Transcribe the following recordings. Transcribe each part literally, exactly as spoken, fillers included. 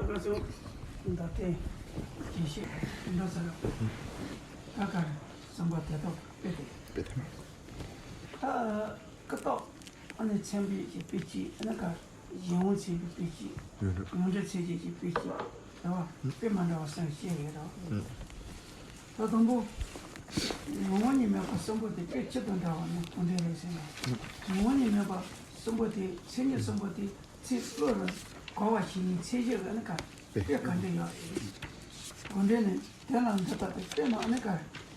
བཀའ་གསུང་མདའ་སྟེང་དགེ་བཤེས་འགྲོ་ས་ར་ད་གར་བསམ་པ་དེ་དག་སྤེལ་ཏེ། སྤེལ་ཏེ། ད་ཀུན་རྟོག་ཨ་ནི་མཚན་དཔེ་ཞིག་དཔེ་གཅིག་ཨ་ནི་ག་གཞན་དབང་མཚན་དཔེ་དཔེ་གཅིག་ཡོངས་གྲུབ་མཚན་བཅས་ཀྱི་དཔེ་གཅིག་རེད་བ། དཔེ་མ་འདྲ་བ་གསུམ་བཤད་ཡོད་རེད་བ། ད་དང་པོ་ངོ་བོ་ཉིད་མེད་པ་གསུམ་པོ་དེ་དཔེ་སྤྱི་དང་འདྲ་བ་ནི་གོ་འདྲ་རེད་ཟེར་ན། ངོ་བོ་ཉིད་མེད་པ་གསུམ་པོ་དེ་མཚན་ཉིད་གསུམ་པོ་དེ་ཚེ་བློ་རུ་གོ་བ་ཞིག་ནི་ཚེ་གཞི་ཨ་ནི་ག་དཔེ་ག་འདྲ་ཡོད་རེད། གོ་འདྲ་ནི་དེ་ལ་འདི་ལྟ་སྟེ་དཔེར་ན་ཨ་ནི་ག་རེད།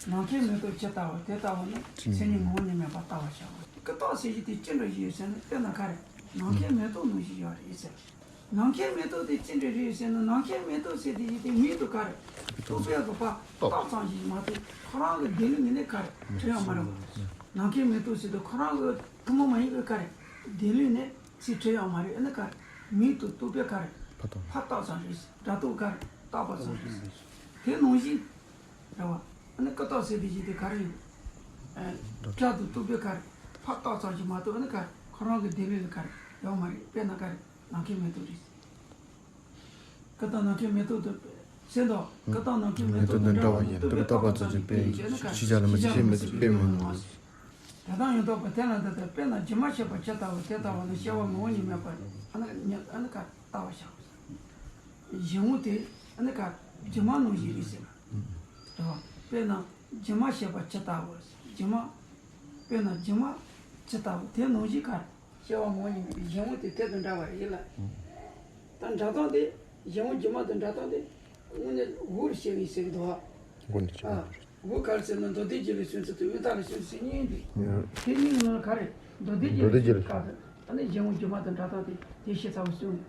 ནམ་མཁའི་མེ་ཏོག་ཇི་ལྟ་བ་དེ་ལྟ་བུ་ནི་མཚན་ཉིད་ངོ་བོ་ཉིད་མེད་པར་ལྟ་བར་བྱའོ། ཀུན་རྟོག་ཟེར་གྱི་དེ་ཅི་འདྲ་ཞིག་ཡོད་ཟེར་ན་དཔེར་ན་ག་རེ། ནམ་མཁའི་མེ་ཏོག་ནང་བཞིན་ཡོད་རེད་ཟེར། ནམ་མཁའི་མེ་ཏོག་དེ་ཅི་འདྲ་རེད་ཟེར་ན་ནམ་མཁའི་མེ་ཏོག་ཟེར་དེ་ཡི་དེ་མིང་དུ་ག་རེ། རྟོག་པའི་གོ་བ་རྟོག་ཙམ་ཞིག་མ་གཏོགས་ཁོ་རང་གི་བདེན་ལུགས་ངོས་ནས་ག་རེ་བྲལ་ཡོད་མ་རེད་བ། ནམ་མཁའི་མེ་ཏོག་ཟེར་དུས་ཁོ་རང་གི་ཐུན་མོང་མ་ཡིན་པའི་ག་རེ་བདེན་ལུགས་ནས་ཚིག་བྲལ་ཡོད་མ་རེད། ཨ་ནི་ག་རེ་མིང་དུ་རྟོག་པའི་ག་རེ་ཕར་རྟོག་ཕར་རྟོག་ཙམ་རེད། སྒྲ་རྟོག་ག་རེ་རྟོག་པ་ཙམ་རེད། དེ་ནང་བཞིན་རེད་བ། ཨ་ནི་ཀུན་རྟོག་ཟེར་དེ་བཞིན་དེ་ག་རེ་ཡིན། ཨ། སྒྲ་དང་རྟོག་པའི་ག་རེ་ཕར་རྟོག་ཙམ་ཞིག་མ་གཏོགས་ཨ་ནི་ག་རེ་ཁོ་རང་གི་བདེན་ལུགས་ལ་ག་རེ་ཡོད་མ་རེད། དཔེར་ན་ག་རེ་ནམ་མཁའི་མེ་ཏོག་རེད། ཀུན་རྟོག་ནམ་མཁའི་མེ་ཏོག་དང་ཟེར་དོ། ཀུན་རྟོག་ནམ་མཁའི་མེ་ཏོག་དང་འདྲ་བ་ཡིན། རྟོག་པའི་རྟོག་པ་ཙམ་གྱིས་དཔེ་ཡིན། ཤེས་བྱ་ལ་མི་ཚོད་ཤེས་མི་ཚོད་དཔེ་མི་སྣང་། དེ་དག་ཡང་དག་པར་དེ་ལ་འདི་ལྟར་དཔེར་ན་སྒྱུ་མ་ཞེས་པ་ཇི་ལྟ་བུ་དེ་ལྟ་བུ་ནི་སྐྱེ་བ་ངོ་བོ་ཉིད་མེད་པ་ཨ་ནི་ཉིད་ཨ་ནི་ག་ལྟ་བར་བྱའོ། གཞན་དབང་དེ་ཨ་ནི་ག་སྒྱུ་མ་ནང་བཞིན་རེད་ཟེར། རེད་བ། དཔེར་ན་སྒྱུ་མ་ཞེས་པ་ཇི་ལྟ་བུ། སྒྱུ་མ། དཔེར་ན་སྒྱུ་མ་ཇི་ལྟ་བུ་དེ་ནང་བཞིན་ག་སྐྱེ་བ་ངོ་བོ་ཉིད་མེད་པའི་གཞན་དབང་དེ་དེ་དང་འདྲ་བ་རེད་ལ། ད་འདྲ་སྟངས་དེ་གཞན་དབང་སྒྱུ་མ་དང་འདྲ་སྟངས་དེ་དངོས་གནས་འུར་བཤད་ཡིན་ཟེར་གི་འདུག་བ། འོ་ནི་ཨ། འུར་ག་རེ་ཟེར་ན་མདོ་སྡེ་རྒྱུད་ལས་གསུངས་ཚུལ་དང་དབེན་སྟག་ལས་གསུངས་ཚུལ་གཉིས་འདུག་དེ་གཉིས་ཀྱི་ནང་ལ་ག་རེ་མདོ་སྡེ་རྒྱུད་ལས་གསུངས་སྐབས་སུ་ཨ་ནི་གཞན་དབང་སྒྱུ་མ་དང་འདྲ་སྟངས་དེ་དེ་བཤད་ཚར་བ་གསུངས།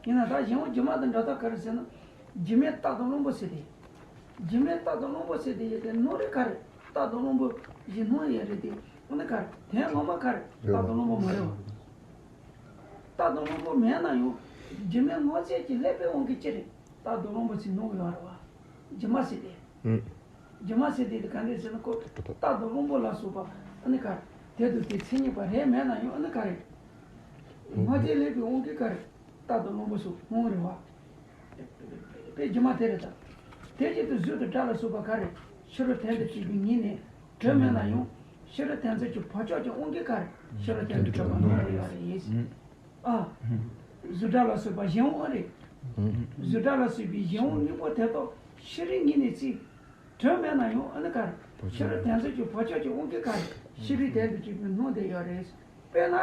ཡིན་ན་ད་གཞན་དབང་སྒྱུ་མ་དང་འདྲ་སྟངས་ག་རེ་ཟེར་ན། སྒྱུ་མའི་རྟ་དང་བློན་པོ་ཟེར་ཏེ། སྒྱུ་མའི་རྟ་དང་བློན་པོ་ཟེར་ཏེ་ཡོད་དེ་ནོར་རི་ག་རེ་རྟ་དང་བློན་པོ་བཞིན་སྣང་ཡོད་རེད་དེ། འོ་ན་ག་རེ་དོན་ངོ་མ་ག་རེ་རྟ་དང་བློན་པོ་མ་རེད་བ། རྟ་དང་བློན་པོ་མེད་ན་ཡང་སྒྱུ་མའི་དངོས་རྫས་ཀྱི་ཀླད་པའི་དབང་གིས་ཅི་རེད་རྟ་དང་བློན་པོ་ཟིན་སྣང་ཡོད་རེད་བ། སྒྱུ་མ་ཟེར་ཏེ། སྒྱུ་མ་ཟེར་དེ་དེ་ག་འདྲས་ཟེར་ན་ཁོ་རྟ་དང་བློན་པོ་ལ་སོགས་པ་ཨ་ནི་ག་རེ་དེ་དང་དེ་མཚན་ཉིད་པ་རེད་མེད་ན་ཡང་ཨ་ནི་ག་རེ། དངོས་རྫས་ཀླད་པའི་དབང་གིས་ག་རེ་རྟ་དང་བློན་པོ་སོགས་སྣང་རེད་བ། དཔེ་སྒྱུ་མ་དེ་རེད་ད། དེ་བཞིན་དུ་གཟུགས་དང་སྒྲ་ལ་སོགས་པ་ག་རེ་ཕྱི་རོལ་དོན་དུ་བྱེད་པའི་ཉིད་ནས་གྲུབ་མེད་ན་ཡང་ཕྱི་རོལ་དོན་མཚོན་གྱི་བག་ཆགས་ཀྱི་དབང་གིས་ག་རེ་ཕྱི་རོལ་དོན་དུ་གྲུབ་པ་སྣང་རེ་ཡོད་རེད། ཨ། གཟུགས་སྒྲ་ལ་སོགས་པ་གཞན་དབང་རེད། གཟུགས་སྒྲ་ལ་སོགས་པའི་གཞན་དབང་དངོས་པོ་དེ་དག་ཕྱི་རོལ་ཉིད་ནས་ཚིག་གྲུབ་མེད་ན་ཡང་ཨ་ནི་ག་རེ་ཕྱི་རོལ་དོན་མཚོན་གྱི་བག་ཆགས་ཀྱི་དབང་གིས་ག་རེ་ཕྱི་རོལ་དོན་དུ་བྱེད་པའི་སྣང་དེ་ཡོད་རེད། དཔེར་ན།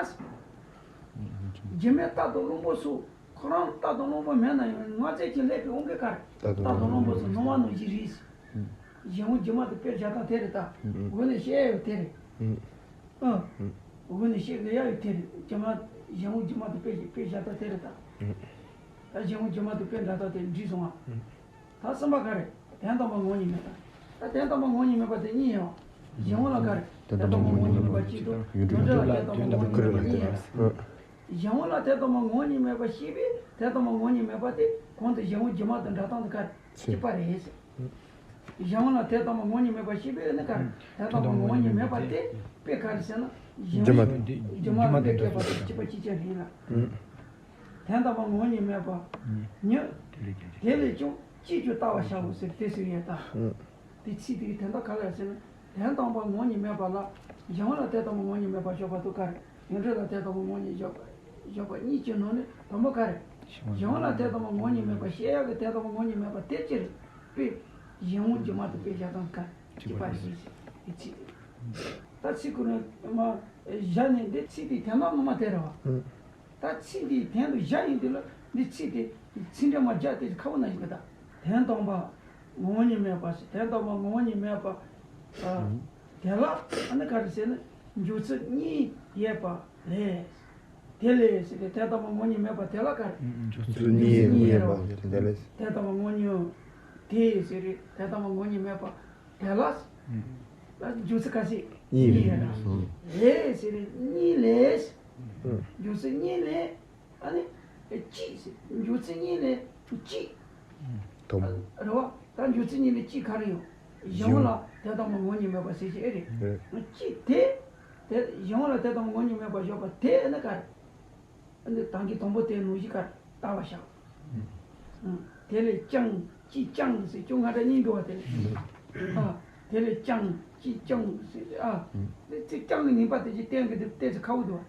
སྒྱུ་མའི་རྟ་དང་བློན་པོ་སོགས་ཁོ་རང་རྟ་དང་བློན་པོ་མེད་ན་ཡང་དངོས་རྫས་ཀྱི་ཀླད་པའི་དབང་གིས་ག་རེ་རྟ་དང་བློན་པོ་སོགས་སྣང་བ་ནང་བཞིན་རེད། གཞན་དབང་སྒྱུ་མ་དེ་དཔེ་བཞག་སྟངས་དེ་རེད་ད། འོ་ནི་བཤད་ཡོད་དེ་རེད། ཨ། འོ་ནི་བཤད་དགོས་ཡ་ཡོད་དེ་རེད། སྒྱུ་མ་གཞན་དབང་སྒྱུ་མ་དེ་དཔེ་དཔེ་བཞག་སྟངས་དེ་རེད་ད། ད་གཞན་དབང་སྒྱུ་མ་དེ་དཔེ་འདྲ་སྟངས་དེ་འགྲིག་སོང་ང་། ད་གསུམ་པ་ག་རེ། དོན་དམ་པར་ངོ་བོ་ཉིད་མེད་པ། ད་དོན་དམ་པར་ངོ་བོ་ཉིད་མེད་པ་དེ་གཉིས་ཡོད། གཞན་དབང་ལ་ག་རེ། དོན་དམ་པར་ངོ་བོ་ཉིད་མེད་པ་གཅིག་དང་ཡོངས་གྲུབ་ལ་དོན་དམ་པར་ངོ་བོ་ཉིད་མེད་པ་གཉིས་ཡོད། གཞན་དབང་ལ་དོན་དམ་པར་ངོ་བོ་ཉིད་མེད་པ་ཤེས་པས་དོན་དམ་པར་ངོ་བོ་ཉིད་མེད་པ་དེ་གོང་དུ་གཞན་དབང་སྒྱུ་མ་དང་འདྲ་སྟངས་དེ་ག་རེ་གཅིག་པ་རེད། གཞན་དབང་ལ་དོན་དམ་པར་ངོ་བོ་ཉིད་མེད་པ་ཤེས་པས་ནི་ག་རེ་དོན་དམ་པར་ངོ་བོ་ཉིད་མེད་པ་དེ་དཔེ་ག་རེ་ཟེར་ན་གཞན་སྒྱུ་མ་དང་སྒྱུ་མ་དང་དཔེ་བཀོད་པ་དང་གཅིག་པ་གཅིག་རྐྱང་རེད་ལ། དོན་དམ་པར་ངོ་བོ་ཉིད་མེད་པ། ཉིད། དེ་ལས་ཀྱང་། དེ་ལས་ཀྱང་ཅིས་ཀྱང་བལྟ་བར་བྱའོ་ཟེར་དེ་ཟེར་ཡས་ད། དེ་ཚིག་དེའི་དོན་དག་ག་ལ་ཟེར་ན། དོན་དམ་པར་ངོ་བོ་ཉིད་མེད་པ་ལ། གཞན་དབང་ལ་དོན་དམ་པར་ངོ་བོ་ཉིད་མེད་པར་འཇོག་པ་དང་ག་རེ། ཡོངས་གྲུབ་ལ་དོན་དམ་པར་ངོ་བོ་ཉིད་འཇོག་པ། འཇོག་པ་གཉིས་ཀྱི་ནང་ནས་དང་པོ་ག་རེ། གཞན་དབང་ལ་དོན་དམ་པར་ངོ་བོ་ཉིད་མེད་པ་བཤད་ཡག་གི་དོན་དམ་པར་ངོ་བོ་ཉིད་མེད་པ་དེ་ཅི་རེད། དཔེ། གཞན་དབང་སྒྱུ་མ་དང་དཔེ་བཞག་སྟངས་ག་རེ། གཅིག་པ་རེད་ཟེར། དེ་ཚིག་དེ། ད་ཚིག་ཀུན་ནས་མ། བཞག་ནས་འདི་ཚིག་དེའི་དོན་དག་ངོ་མ་དེ་རེད་བ། ད་ཚིག་འདིའི་དོན་དུ་བཞག་ཡིན་དུས་ལ་འདི་ཚིག་དེ་ཚིག་འགྲེལ་མ་རྒྱག་དེ་ཁག་པོ་ན་ཞིག་གི་ད། དོན་དམ་པར་ངོ་བོ་ཉིད་མེད་པ་ཟེར། དོན་དམ་པར་ངོ་བོ་ཉིད་མེད་པ། ཨ། དེ་ལ་ཨ་ནི་ག་རེ་ཟེར་ན་འཇོག་ཚུལ་གཉིས་ཡོད་པ་ལས། དེ་ལས་ཟེར་ཏེ་དོན་དམ་པར་ངོ་བོ་ཉིད་མེད་པ་དེ་ལ་ག་རེ། འཇོག་ཚུལ་གཉིས་ཡོད་པ་དེ་ལས། དོན་དམ་པར་ངོ་བོ་ཉིད་དེ་ཟེར་རེད། དོན་དམ་པར་ངོ་བོ་ཉིད་མེད་པ། དེ་ལ། ད་འཇོག་ཚུལ་ག་ཚོད། གཉིས་ཡོད་ར། ལས་ཟེར་རེད་གཉིས་ལས། འཇོག་ཚུལ་གཉིས་ལས། ཨ་ནི། གཅིག་ཟེར། འཇོག་ཚུལ་གཉིས་ལས་གཅིག་དང་། རེད་བ། ད་འཇོག་ཚུལ་གཉིས་ལས་གཅིག་ག་རེ་ཡོད། གཞན་དབང་ལ་དོན་དམ་པར་ངོ་བོ་ཉིད་མེད་པ་ཟེར་གྱི་ཨེ་རེད། རེད། གཅིག་དེ། དེ་གཞན་དབང་ལ་དོན་དམ་པར་ངོ་བོ་ཉིད་མེད་པར་འཇོག་པ་དེ་ཨ་ནི་ག་རེ། ཨ་ནི་དང་གི་དང་པོ་དེ་ནང་བཞིན་ག་རེ་ལྟ་བར་བྱའོ། ཨ། དེ་ལས་ཀྱང་། ཅི་ཀྱང་ཟེར་ཅུང་ང་འདྲ་གཉིས་འདུག་བ་དེ་ལས། ཨ། དེ་ལས་ཀྱང་ཅི་ཀྱང་ཟེར། ཨ། དེ་ཅི་ཀྱང་གི་ནུས་པ་དེ་ཅི་བསྟན་གི་དེ་ཏོག་ཙམ་ཁག་པོ་འདུག་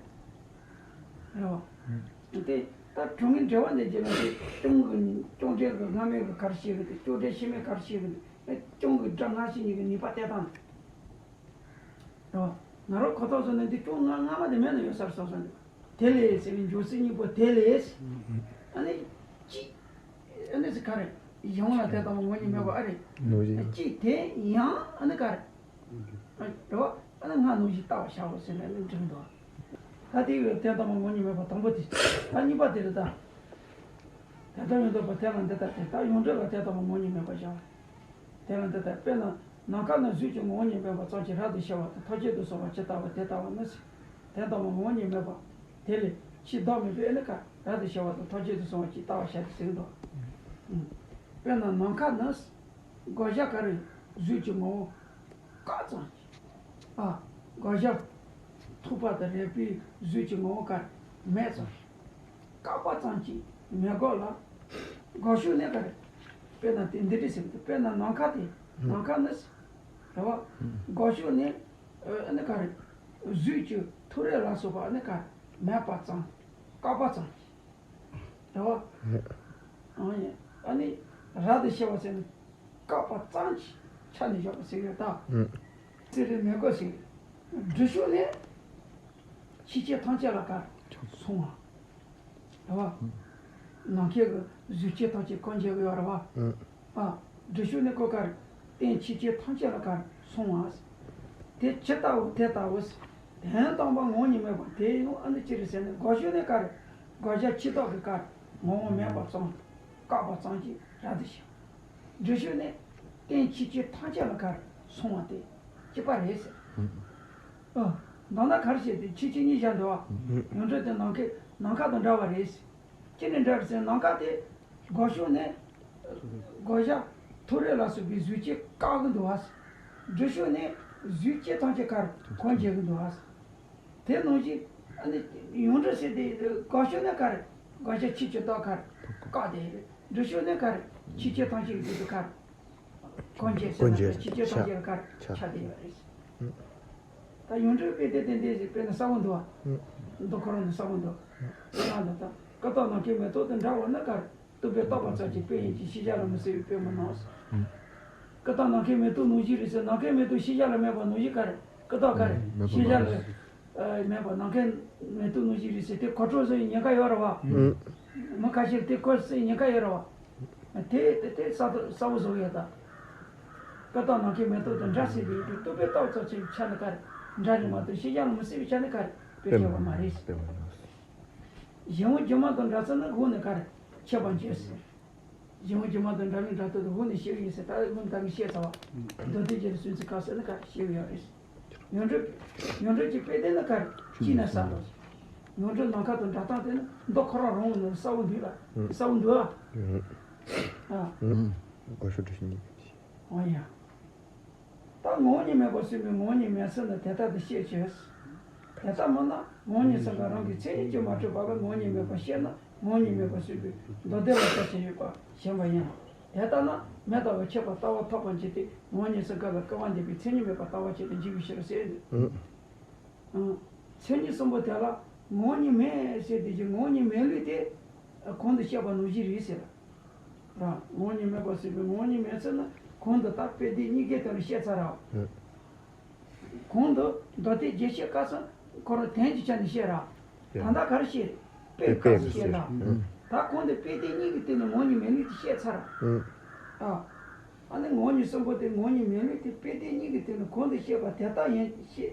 བ། རེད་བ། དེ་ད་གྲུང་གི་འགྲེལ་བ་འདི་རྗེས་ལ་དེ་ཅུང་གི་ཅུང་འགྲེལ་གི་སྔ་མའི་གི་གར་ཤེས་གི་དེ་ཅུང་འགྲེལ་ཕྱི་མའི་གར་ཤེས་གི་དེ་ཅུང་གི་སྒྲ་སྔ་ཕྱི་གཉིས་ཀྱི་ནུས་པ་དེ་དང་། རེད་བ། ང་རང་ཁོ་ཐག་སོང་ན་འདི་ཅུང་སྔ་སྔ་མ་དེ་མེད་ན་ཡོད་སར་སོང་སོང་འདུག་དེ་ལས་ཟེར་བའི་འཇོག་ཚིག་གཉིས་པོ་དེ་ལས། ཨ་ནི། ཅི། ཨ་ནི་ཟེར་ག་རེ། གཞུང་ལ་དེ་ལྟ་བུ་ངོ་བོ་ཉིད་མེད་པ་ཨ་རེ། ནོར་བཞིན། ཅི་དེ་ཡང་ཨ་ནི་ག་རེ། རེད་བ། ཨ་ནི་སྔ་ནོར་བཞིན་ལྟ་བར་བྱའོ་ཟེར་ནས་ཨ་ནི་འབྲི་གི་འདུག་ད་དེ་ཡི་དེ་ལྟ་བུ་ངོ་བོ་ཉིད་མེད་པ་དང་པོ་དེ། ད་གཉིས་པ་དེ་རེད་ད། དེ་ལྟར་ཡོངས་གྲུབ་པ་དེ་ལ་འདི་ལྟ་སྟེ། ད་ཡོངས་གྲུབ་ལ་དེ་ལྟ་བུ་ངོ་བོ་ཉིད་མེད་པར་བྱ་བ། དེ་ལ་འདི་ལྟ་དཔེར་ན་ནམ་མཁའ་ནི་གཟུགས་ཀྱི་ངོ་བོ་ཉིད་མེད་པ་ཙམ་གྱིས་རབ་ཏུ་ཕྱེ་བ་དང་ཐམས་ཅད་དུ་སོང་བ་ཇི་ལྟ་བུ་དེ་ལྟ་བུ་ནི། དེ་ལྟ་བུ་ངོ་བོ་ཉིད་མེད་པ། དེ་ལས་ཕྱིས་བདག་མེད་པའི་ཨ་ནི་ཀ་རབ་ཏུ་ཕྱེ་བ་དང་ཐམས་ཅད་དུ་སོང་བ་ཇི་ལྟ་བུ་བྱ་སྟེ་ཟེར་གི་འདུག་དཔེར་ན་ནམ་མཁའ་ནི། དགག་བྱ་ག་རེ། གཟུགས་ཀྱི་ངོ་བོ། ཀ་ཙམ་གྱིས། ཨ། དགག་བྱ། ཐུབ་པ་དང་རེག་པའི་གཟུགས་ཀྱི་ངོ་བོ་ག་རེ། མེད་ཙམ། བཀག་པ་ཙམ་གྱིས་མེད་དགག་ལ། དགག་ཞུགས་ནི་ག་རེ། དཔེར་ན་དེ་འདི་འདྲ་ཟེར་གི་འདུག་དཔེར་ན་ནམ་མཁའ་དེ། ནམ་མཁའ་ནི། རེད་བ། དགག་ཞུགས་ནི། ཨ་ནི་ག་རེ། གཟུགས་ཀྱི་ཐུག་རེག་ལ་སོགས་པ་ཨ་ནི་ག་རེ། མེད་པ་ཙམ། བཀག་པ་ཙམ་གྱིས། རེད་བ། ཨ་ནི། ཨ་ནི། རབ་ཏུ་ཕྱེ་བ་ཟེར་ནི། བཀག་པ་ཙམ་གྱིས་ཆ་ནས་བཞག་པ་ཟེར་ཡོད་ད། ཨུ། ཙི་རི་མི་དགོས་ཟེར། སྒྲུབ་ཕྱོགས་ནི། ཕྱི་ཁྱོད་ཐམས་ཅད་ལ་ག་རེ། སོང་བ། རེད་བ། ནམ་མཁའི་གི་གཟུགས་ཁྱོད་ཐམས་ཅད་གང་བྱེད་ཀྱི་ཡོད་རེད་བ། ཨུ། ཨ། སྒྲུབ་ཕྱོགས་ནི་ཀོ་ག་རེ། རྟེན་ཕྱི་ཁྱོད་ཐམས་ཅད་ལ་ག་རེ། སོང་བ། དེ་ཇི་ལྟ་བུ་དེ་ལྟ་བུ། དོན་དམ་པར་ངོ་བོ་ཉིད་མེད་པ་དེ་ཡང་ཨ་ནི་ཅི་རེད་ཟེར་ན་དགག་ཞུགས་ནི་ག་རེ། དགག་བྱ་ཕྱི་ལྟར་གྱི་ག་རེ། ངོ་བོ་མེད་པ་ཙམ། བཀག་པ་ཙམ་གྱིས་རབ་ཏུ་ཕྱེ། སྒྲུབ་ཕྱོགས་ནི། རྟེན་ཕྱི་ཁྱོད་ཐམས་ཅད་ལ་ག་རེ། སོང་བ་དེ། གཅིག་པ་རེད་ཟེར། ཨ། མདོར་ན་ག་རེ་བཤད་དེ་ཕྱི་ཁྱོད་གཉིས་བཞག་འདུག་བ། ཡོངས་གྲུབ་དེ་ནམ་མཁའི་ནམ་མཁའ་དང་འདྲ་བ་རེད་ཟེར། ཅི་ནས་འདྲ་རེད་ཟེར་ན་ནམ་མཁའ་དེ། དགག་ཕྱོགས་ནི། དགག་བྱ། ཐུག་རེག་ལ་སོགས་པའི་གཟུགས་ཅན་བཀག་གི་འདུག་བ། སྒྲུབ་ཕྱོགས་ནི། གཟུགས་ཅན་ཐམས་ཅད་ག་རེ། གང་བྱེད་ཀྱི་འདུག་བ། དེ་ནང་བཞིན། ཨ་ནི། ཡོངས་གྲུབ་ཟེར་དེ་དགག་ཕྱོགས་ནི་ག་རེ། དགག་བྱ་ཕྱི་ཁྱོད་ལྟར་ག་རེ། བཀག་དེ་རེད། སྒྲུབ་ཕྱོགས་ནི་ག་རེ། ཕྱི་ཁྱོད་ཐམས་ཅད་ཀྱི་རྒྱུད་དུ་ག་རེ། གང་བྱེད་ཟེར་ན་གང་བྱེད། ཕྱི་ཁྱོད་ཐམས་ཅད་ལ་ག་རེ། ཆགས། ཆགས་དེ་ཡོད་རེད། ད་ཡོངས་གྲུབ་དཔེ་དེ་དེ་འདྲ་ཞིག་དཔེར་ན་གསལ་པོ་འདུག་བ། མདོ་ཁོ་རང་ནས་གསལ་པོ་འདུག་ཡང་ན་ད་ཀུན་བརྟགས་ནམ་མཁའི་མེ་ཏོག་དང་འདྲ་བ་ནི་ག་རེ། བཏུབ་པས་བཏགས་པ་ཙམ་གྱིས་དཔེ་ཡིན་གྱི་ཤེས་བྱ་ལ་མི་སྲིད་པའི་དཔེ་མི་སྣང་། ཀུན་བརྟགས་ནམ་མཁའི་མེ་ཏོག་ནང་བཞིན་རེད་ཟེར། ནམ་མཁའི་མེ་ཏོག་ཤེས་བྱ་ལ་མེད་པ་ནང་བཞིན་ག་རེ། ཀུན་བརྟགས་ག་རེ། ཤེས་བྱ་ལ་མེད་པ་ནམ་མཁའི་མེ་ཏོག་ནང་བཞིན་རེད་ཟེར། དེ་གོ་ཆོད་སྲིད་ཉེན་ཁ་ཡོད་རེད་བ། མི་ཁ་ཤས་དེ་གོ་སྲིད་ཉེན་ཁ་ཡོད་རེད་བ། དེ་དེ་དེ་གསལ་པོ་བཟོ་གི་ཡོད་ད། ཀུན་བརྟགས་ནམ་མཁའི་མེ་ཏོག་དང་འདྲ་ཟེར་བའི་དེ་བཏུབ་པས་བཏགས་ཙམ་ཞིག་ཆ་ནི་ག་རེ། འདྲ་རེད་མ་གཏོགས་ཤེས་བྱ་ལ་མི་སྲིད་པའི་ཆ་ནི་ག་རེ། དཔེ་བྱས་པ་མ་རེད། གཞན་དབང་སྒྱུ་མ་དང་འདྲ་ཚུལ་ནི་འོག་ནས་ག་རེ། འཆད་པར་འགྱུར་ཟེར། གཞན་དབང་སྒྱུ་མ་དང་འདྲ་མི་འདྲ་དོན་དུ་འོག་ནས་བཤད་ཀྱི་ཡིན་ཟེར། ད་འོག་ནས་ད་གིན་བཤད་ཚར་བ། མདོ་སྡེ་རྒྱན་སུམ་ཅུ་སོ་གསུམ་ནི་ག་རེ་བཤད་ཀྱི་ཡོད་རེད། ཡོངས་གྲུབ། ཡོངས་གྲུབ་ཀྱི་དཔེ་དེ་ནི་ག་རེ། གཅིག་ནས་གསལ་ལོ། ཡོངས་གྲུབ་ནམ་མཁའ་དང་འདྲ་སྟངས་དེ་ནི་མདོ་ཁོ་རང་རང་ནས་གསལ་པོ་འདུག་ལ། གསལ་པོ་འདུག་ཨ། ཨ། གོ་ཤོ་འདྲ་ཞིག་ཉིད། འོ་ཡ། ད་ངོ་བོ་ཉིད་མེད་པར་གསུངས་པའི་ངོ་བོ་ཉིད་མེད་ཚུལ་ནི་དེ་ལྟར་དུ་བཤད་ཅེས། དེ་ལྟ་མིན་ན་ངོ་བོ་ཉིད་ཚུལ་ཁ་རང་གི་མཚན་ཉིད་ཀྱིས་མ་གྲུབ་པ་ལ་ངོ་བོ་ཉིད་མེད་པར་བཤད་ན་ངོ་བོ་ཉིད་མེད་པར་གསུངས་པའི་མདོ་སྡེ་ལ་ལྟོས་ཞེས་ཡོད་པ་ཞེན་པ་ཡིན་ལ། དེ་ལྟ་ན་མེ་ལྟ་བུ་ཁྱད་པར་ལྟ་བ་ཐོབ་པར་འགྱུར་ཏེ་ངོ་བོ་ཉིད་ཚུལ་ཁ་ལ་སྐུར་བ་འདེབས་པའི་མཚན་ཉིད་མེད་པར་ལྟ་བ་ཅན་དུ་འགྱུར་བའི་ཕྱིར་ཟེར། མཚན་ཉིད་གསུམ་པོ་དེ་ལ་ངོ་བོ་ཉིད་མེད་ཟེར་དེ་བཞིན་ངོ་བོ་ཉིད་མེད་ལུགས་དེ་གོང་དུ་བཤད་པ་ནང་བཞིན་རེད་ཟེར། ར། ངོ་བོ་ཉིད་མེད་པར་གསུངས་པའི་ངོ་བོ་ཉིད་མེད་ཚུལ་ནི་གོང་དུ་ད་དཔེ་དེ་གཉིས་ཀའི་སྟེང་ལ་བཤད་ཚར་ར། ཨེ། གོང་དུ་མདོ་སྡེ་རྒྱས་བཤད་སྐབས་སུ་ཁོ་རང་དོན་གྱི་ཆ་ནས་བཤད་ར། ད་ལྟ་ག་རེ་བཤད། དཔེ་སྐབས་སུ་བཤད་ར། ཨེ། ད་གོང་དུ་དཔེ་དེ་གཉིས་ཀྱི་སྟེང་ནས་ངོ་བོ་ཉིད་མེད་ལུགས་དེ་བཤད་ཚར་ར། ཨེ། ཨ། ཨ་ནི་ངོ་བོ་ཉིད་གསུམ་པོ་དེ་ངོ་བོ་ཉིད་མེད་ལུགས་དེ་དཔེ་དེ་གཉིས་ཀྱི་སྟེང་ནས་གོང་དུ་བཤད་པ་དེ་ལྟ་ཡིན་བཤད།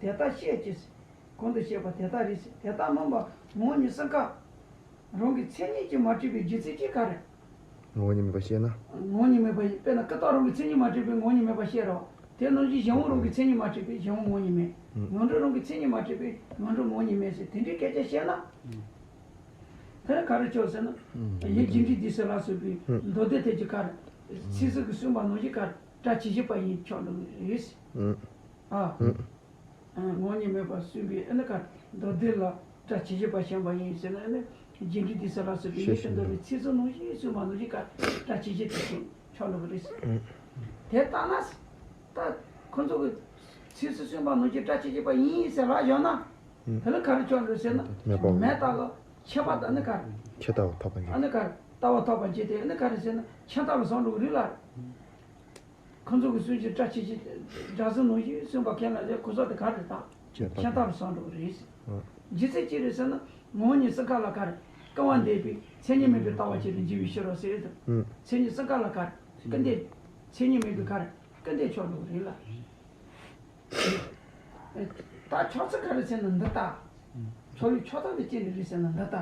དེ་ལྟ་བཤད་ཅེས། གོང་དུ་བཤད་པ་དེ་ལྟ་རེད་ཟེར། དེ་ལྟ་མིན་པ་ངོ་བོ་ཉིད་གསུམ་ཀ། རང་གི་མཚན་ཉིད་ཀྱིས་མ་གྲུབ་པའི་རྒྱུ་མཚན་ཅི་ག་རེ། ངོ་བོ་ཉིད་མེད་པ་བཤད་ན། ངོ་བོ་ཉིད་མེད་པ་ཡིན། དཔེར་ན་ཀུན་བརྟགས་རང་གི་མཚན་ཉིད་མ་གྲུབ་པའི་ངོ་བོ་ཉིད་མེད་པ་བཤད་རོགས། དེ་ནང་བཞིན་གཞན་དབང་རང་གི་མཚན་ཉིད་མ་གྲུབ་པའི་གཞན་དབང་ངོ་བོ་ཉིད་མེད། ཡོངས་གྲུབ་རང་གི་མཚན་ཉིད་མ་གྲུབ་པའི་ཡོངས་གྲུབ་ངོ་བོ་ཉིད་མེད་ཟེར་དེ་འདྲའི་སྐད་ཆ་བཤད་ན། དེ་ནི་ག་རེ་ཆོག་ཟེར་ན། ཡིད་ཀྱི་འདྲི་དེ་ཟེར་ལ་སོགས་པའི་མདོ་སྡེ་ཐད་ཀྱི་ཀ་རེ། ཚིག་ཟུར་གྱིས་གསུངས་པ་ནང་བཞིན་ཀ་རེ་སྒྲ་ཇི་བཞིན་པ་ཡིན་ཆོག་འགྲོ་གི་རེད། ཨ། ངོ་བོ་ཉིད་མེད་པར་གསུངས་པའི་ཨ་ནི་ཀ་མདོ་སྡེ་ལ་སྒྲ་ཇི་བཞིན་པ་ཞེན་པ་ཡིན་ཟེར་ན་ཨ་ནི་ རྒྱས་འབྲིང་བསྡུས་གསལ་ལ་སོགས་པའི་ཡུལ་དེ་འདོད་པའི་ཚིགས་སུ་ནང་བཞིན་གསུངས་པ་ནང་བཞིན་ག་སྒྲ་ཇི་བཞིན་དུ་ཆོག་ལོ་རེད། དེ་ལྟ་ན། ད་ཁོ་ཚོ་གི་ཚིགས་སུ་གསུངས་པ་ནང་བཞིན་སྒྲ་ཇི་བཞིན་པ་ཡིན་ཟེར་ལ་བཞག་ན། དེ་ལ་ག་རེ་ཆོག་འགྲོ་ཟེར་ན། མེད་པའོ། མེད་ལྟ་གི་ཁྱད་པར་དུ་ཨ་ནི་ག་རེ། ཁྱད་ལྟ་བ་ཐོབ་པ་ཨ་ཡིན། ནི་ག་རེ་ལྟ་བ་ཐོབ་པ་བྱེད་དེ་ཨ་ནི་ག་རེ་ཟེར་ན་ཁྱད་ལྟ་བ་བཟང་འགྲོ་གི་རེད་ལ། ཁོ་ཚོ་གི་གསུང་གི་སྒྲ་ཇི་བཞིན་སྒྲ་གསུང་ནང་བཞིན་གསུངས་པ་མཁན་ལ་ལས་ཁོ་ཚོ་དེ་ག་རེ་ད་ཁྱད་ལྟ་བ་བཟང་འགྲོ་གི་རེད། ཨ། རྒྱུ་མཚན་ཅི་རེད་ཟེར་ན་ངོ་བོ་ཉིད་སུ་ག་ལ་ག་རེ་སྐུར་བ་འདེབས་པའི་མཚན་ཉིད་མེད་པའི་ལྟ་བ་ཅི་རེད་འཇིག་པའི་ཕྱིར་རོ་ཟེར་དུས། ཨ། མཚན་ཉིད་སུ་ག་ལ་ག་རེ་སྐུར་འདེབས། མཚན་ཉིད་མེད་པའི་ག་རེ་སྐུར་འདེབས་ཆོག་འགྲོ་གི་རེད་ལ། ད་ཕྱོགས་ཚུལ་ག་རེ་ཟེར་ན་འདི་ལྟ། ཕྱོགས་ལས་ཕྱོགས་མཐའ་དེ་ཅི་ནས་རེད་ཟེར་ན་འདི་ལྟ།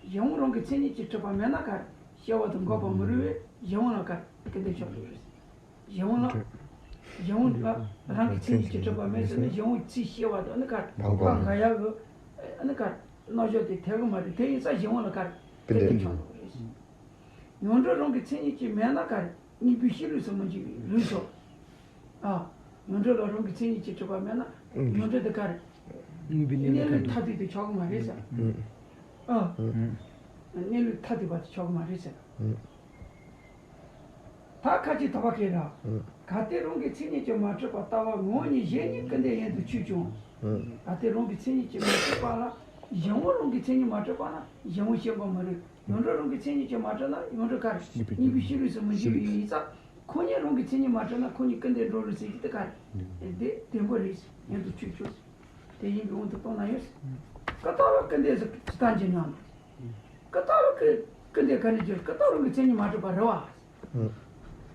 གཞན་དབང་རང་གི་མཚན་ཉིད་ཀྱིས་གྲུབ་པ་མེད་ན་ག་རེ་སྐྱེ་བ་དང་འགོག་པ་མི་རུང་བས་གཞན་དབང་ལ་ག་རེ་སྐུར་འདེབས་ཆོག་འགྲོ་རེད། གཞན་དབང་ལ། གཞན་དབང་ལ་རང་གི་མཚན་ཉིད་ཀྱིས་གྲུབ་པ་མེད་ཟེར་ན་གཞན་དབང་ཚིག་སྐྱེ་བ་དང་ཨ་ནི་ག་རེ་འགོག་པ་འགག་ཡག་གི་ཨ་ནི་ག་རེ་རྣམ་གཞག་དེ་འཐད་གི་མ་རེད། དེ་ཡིན་ཙང་གཞན་དབང་ལ་ག་རེ་སྐུར་འདེབས་ཆོག་འགྲོ་རེད། ཡོངས་གྲུབ་རང་གི་མཚན་ཉིད་ཀྱིས་མེད་ན་ག་རེ་དམིགས་པའི་གཤིས་ལུགས་སུ་མི་འགྱུར་བའི་ལུགས་སོ། ཨ། ཡོངས་གྲུབ་ལ་རང་གི་མཚན་ཉིད་ཀྱིས་གྲུབ་པ་མེད་ན་ཡོངས་གྲུབ་དེ་ག་རེ། དམིགས་པའི་གནས་ལུགས་ཐ་དད་དུ་ཆོག་གི་མ་རེད་ཟེར། ཨ། གནས་ལུགས་ཐ་དད་པ་དེ་ཆོག་གི་མ་རེད་ཟེར། ད་ཁ་ཅིག་དོགས་པ་སྐྱེ་ར། གལ་ཏེ་རང་གི་མཚན་ཉིད་ཀྱིས་མ་གྲུབ་པར་ལྟ་བ་ངོ་བོ་ཉིད་གཞན་ཉིད་སྐུར་འདེབས་ཡིན་དུ་ཆུག་ཀྱང་། གལ་ཏེ་རང་གི་མཚན་ཉིད་ཀྱིས་མ་གྲུབ་པ་ལ་གཞན་དབང་རང་གི་མཚན་ཉིད་མ་གྲུབ་པ་ན་གཞན་དབང་སྐྱེ་དགོས་མ་རེད། ཡོངས་གྲུབ་རང་གི་མཚན་ཉིད་ཀྱིས་མ་གྲུབ་ན་ཡོངས་གྲུབ་ག་རེ། དམིགས་པའི་གཤིས་ལུགས་སུ་མི་འགྱུར་བའི་ཡིན་ཙང་། ཁོ་གཉིས་རང་གི་མཚན་ཉིད་མ་གྲུབ་ན་ཁོ་གཉིས་སྐུར་འདེབས་འགྲོ་རུང་ཟེར་གྱི་དེ་ག་རེ། དེ་བདེན་པ་རེད། ཡིན་དུ་ཆུག་ཆུག་དེ་ཡིན་པའི་དབང་དུ་གཏོང་ན་ཡོད། ཀུན་བརྟགས་ལ་སྐུར་འདེབས་ཟེར་ཇི་ལྟར་འགྱུར་སྙམ། ཀུན་བརྟགས་ལ་སྐུར་སྐུར་འདེབས་ག་ནས་འགྱུར། ཀུན་བརྟགས་རང་གི་མཚན་ཉིད་མ་གྲུབ་པ་རེད་བ།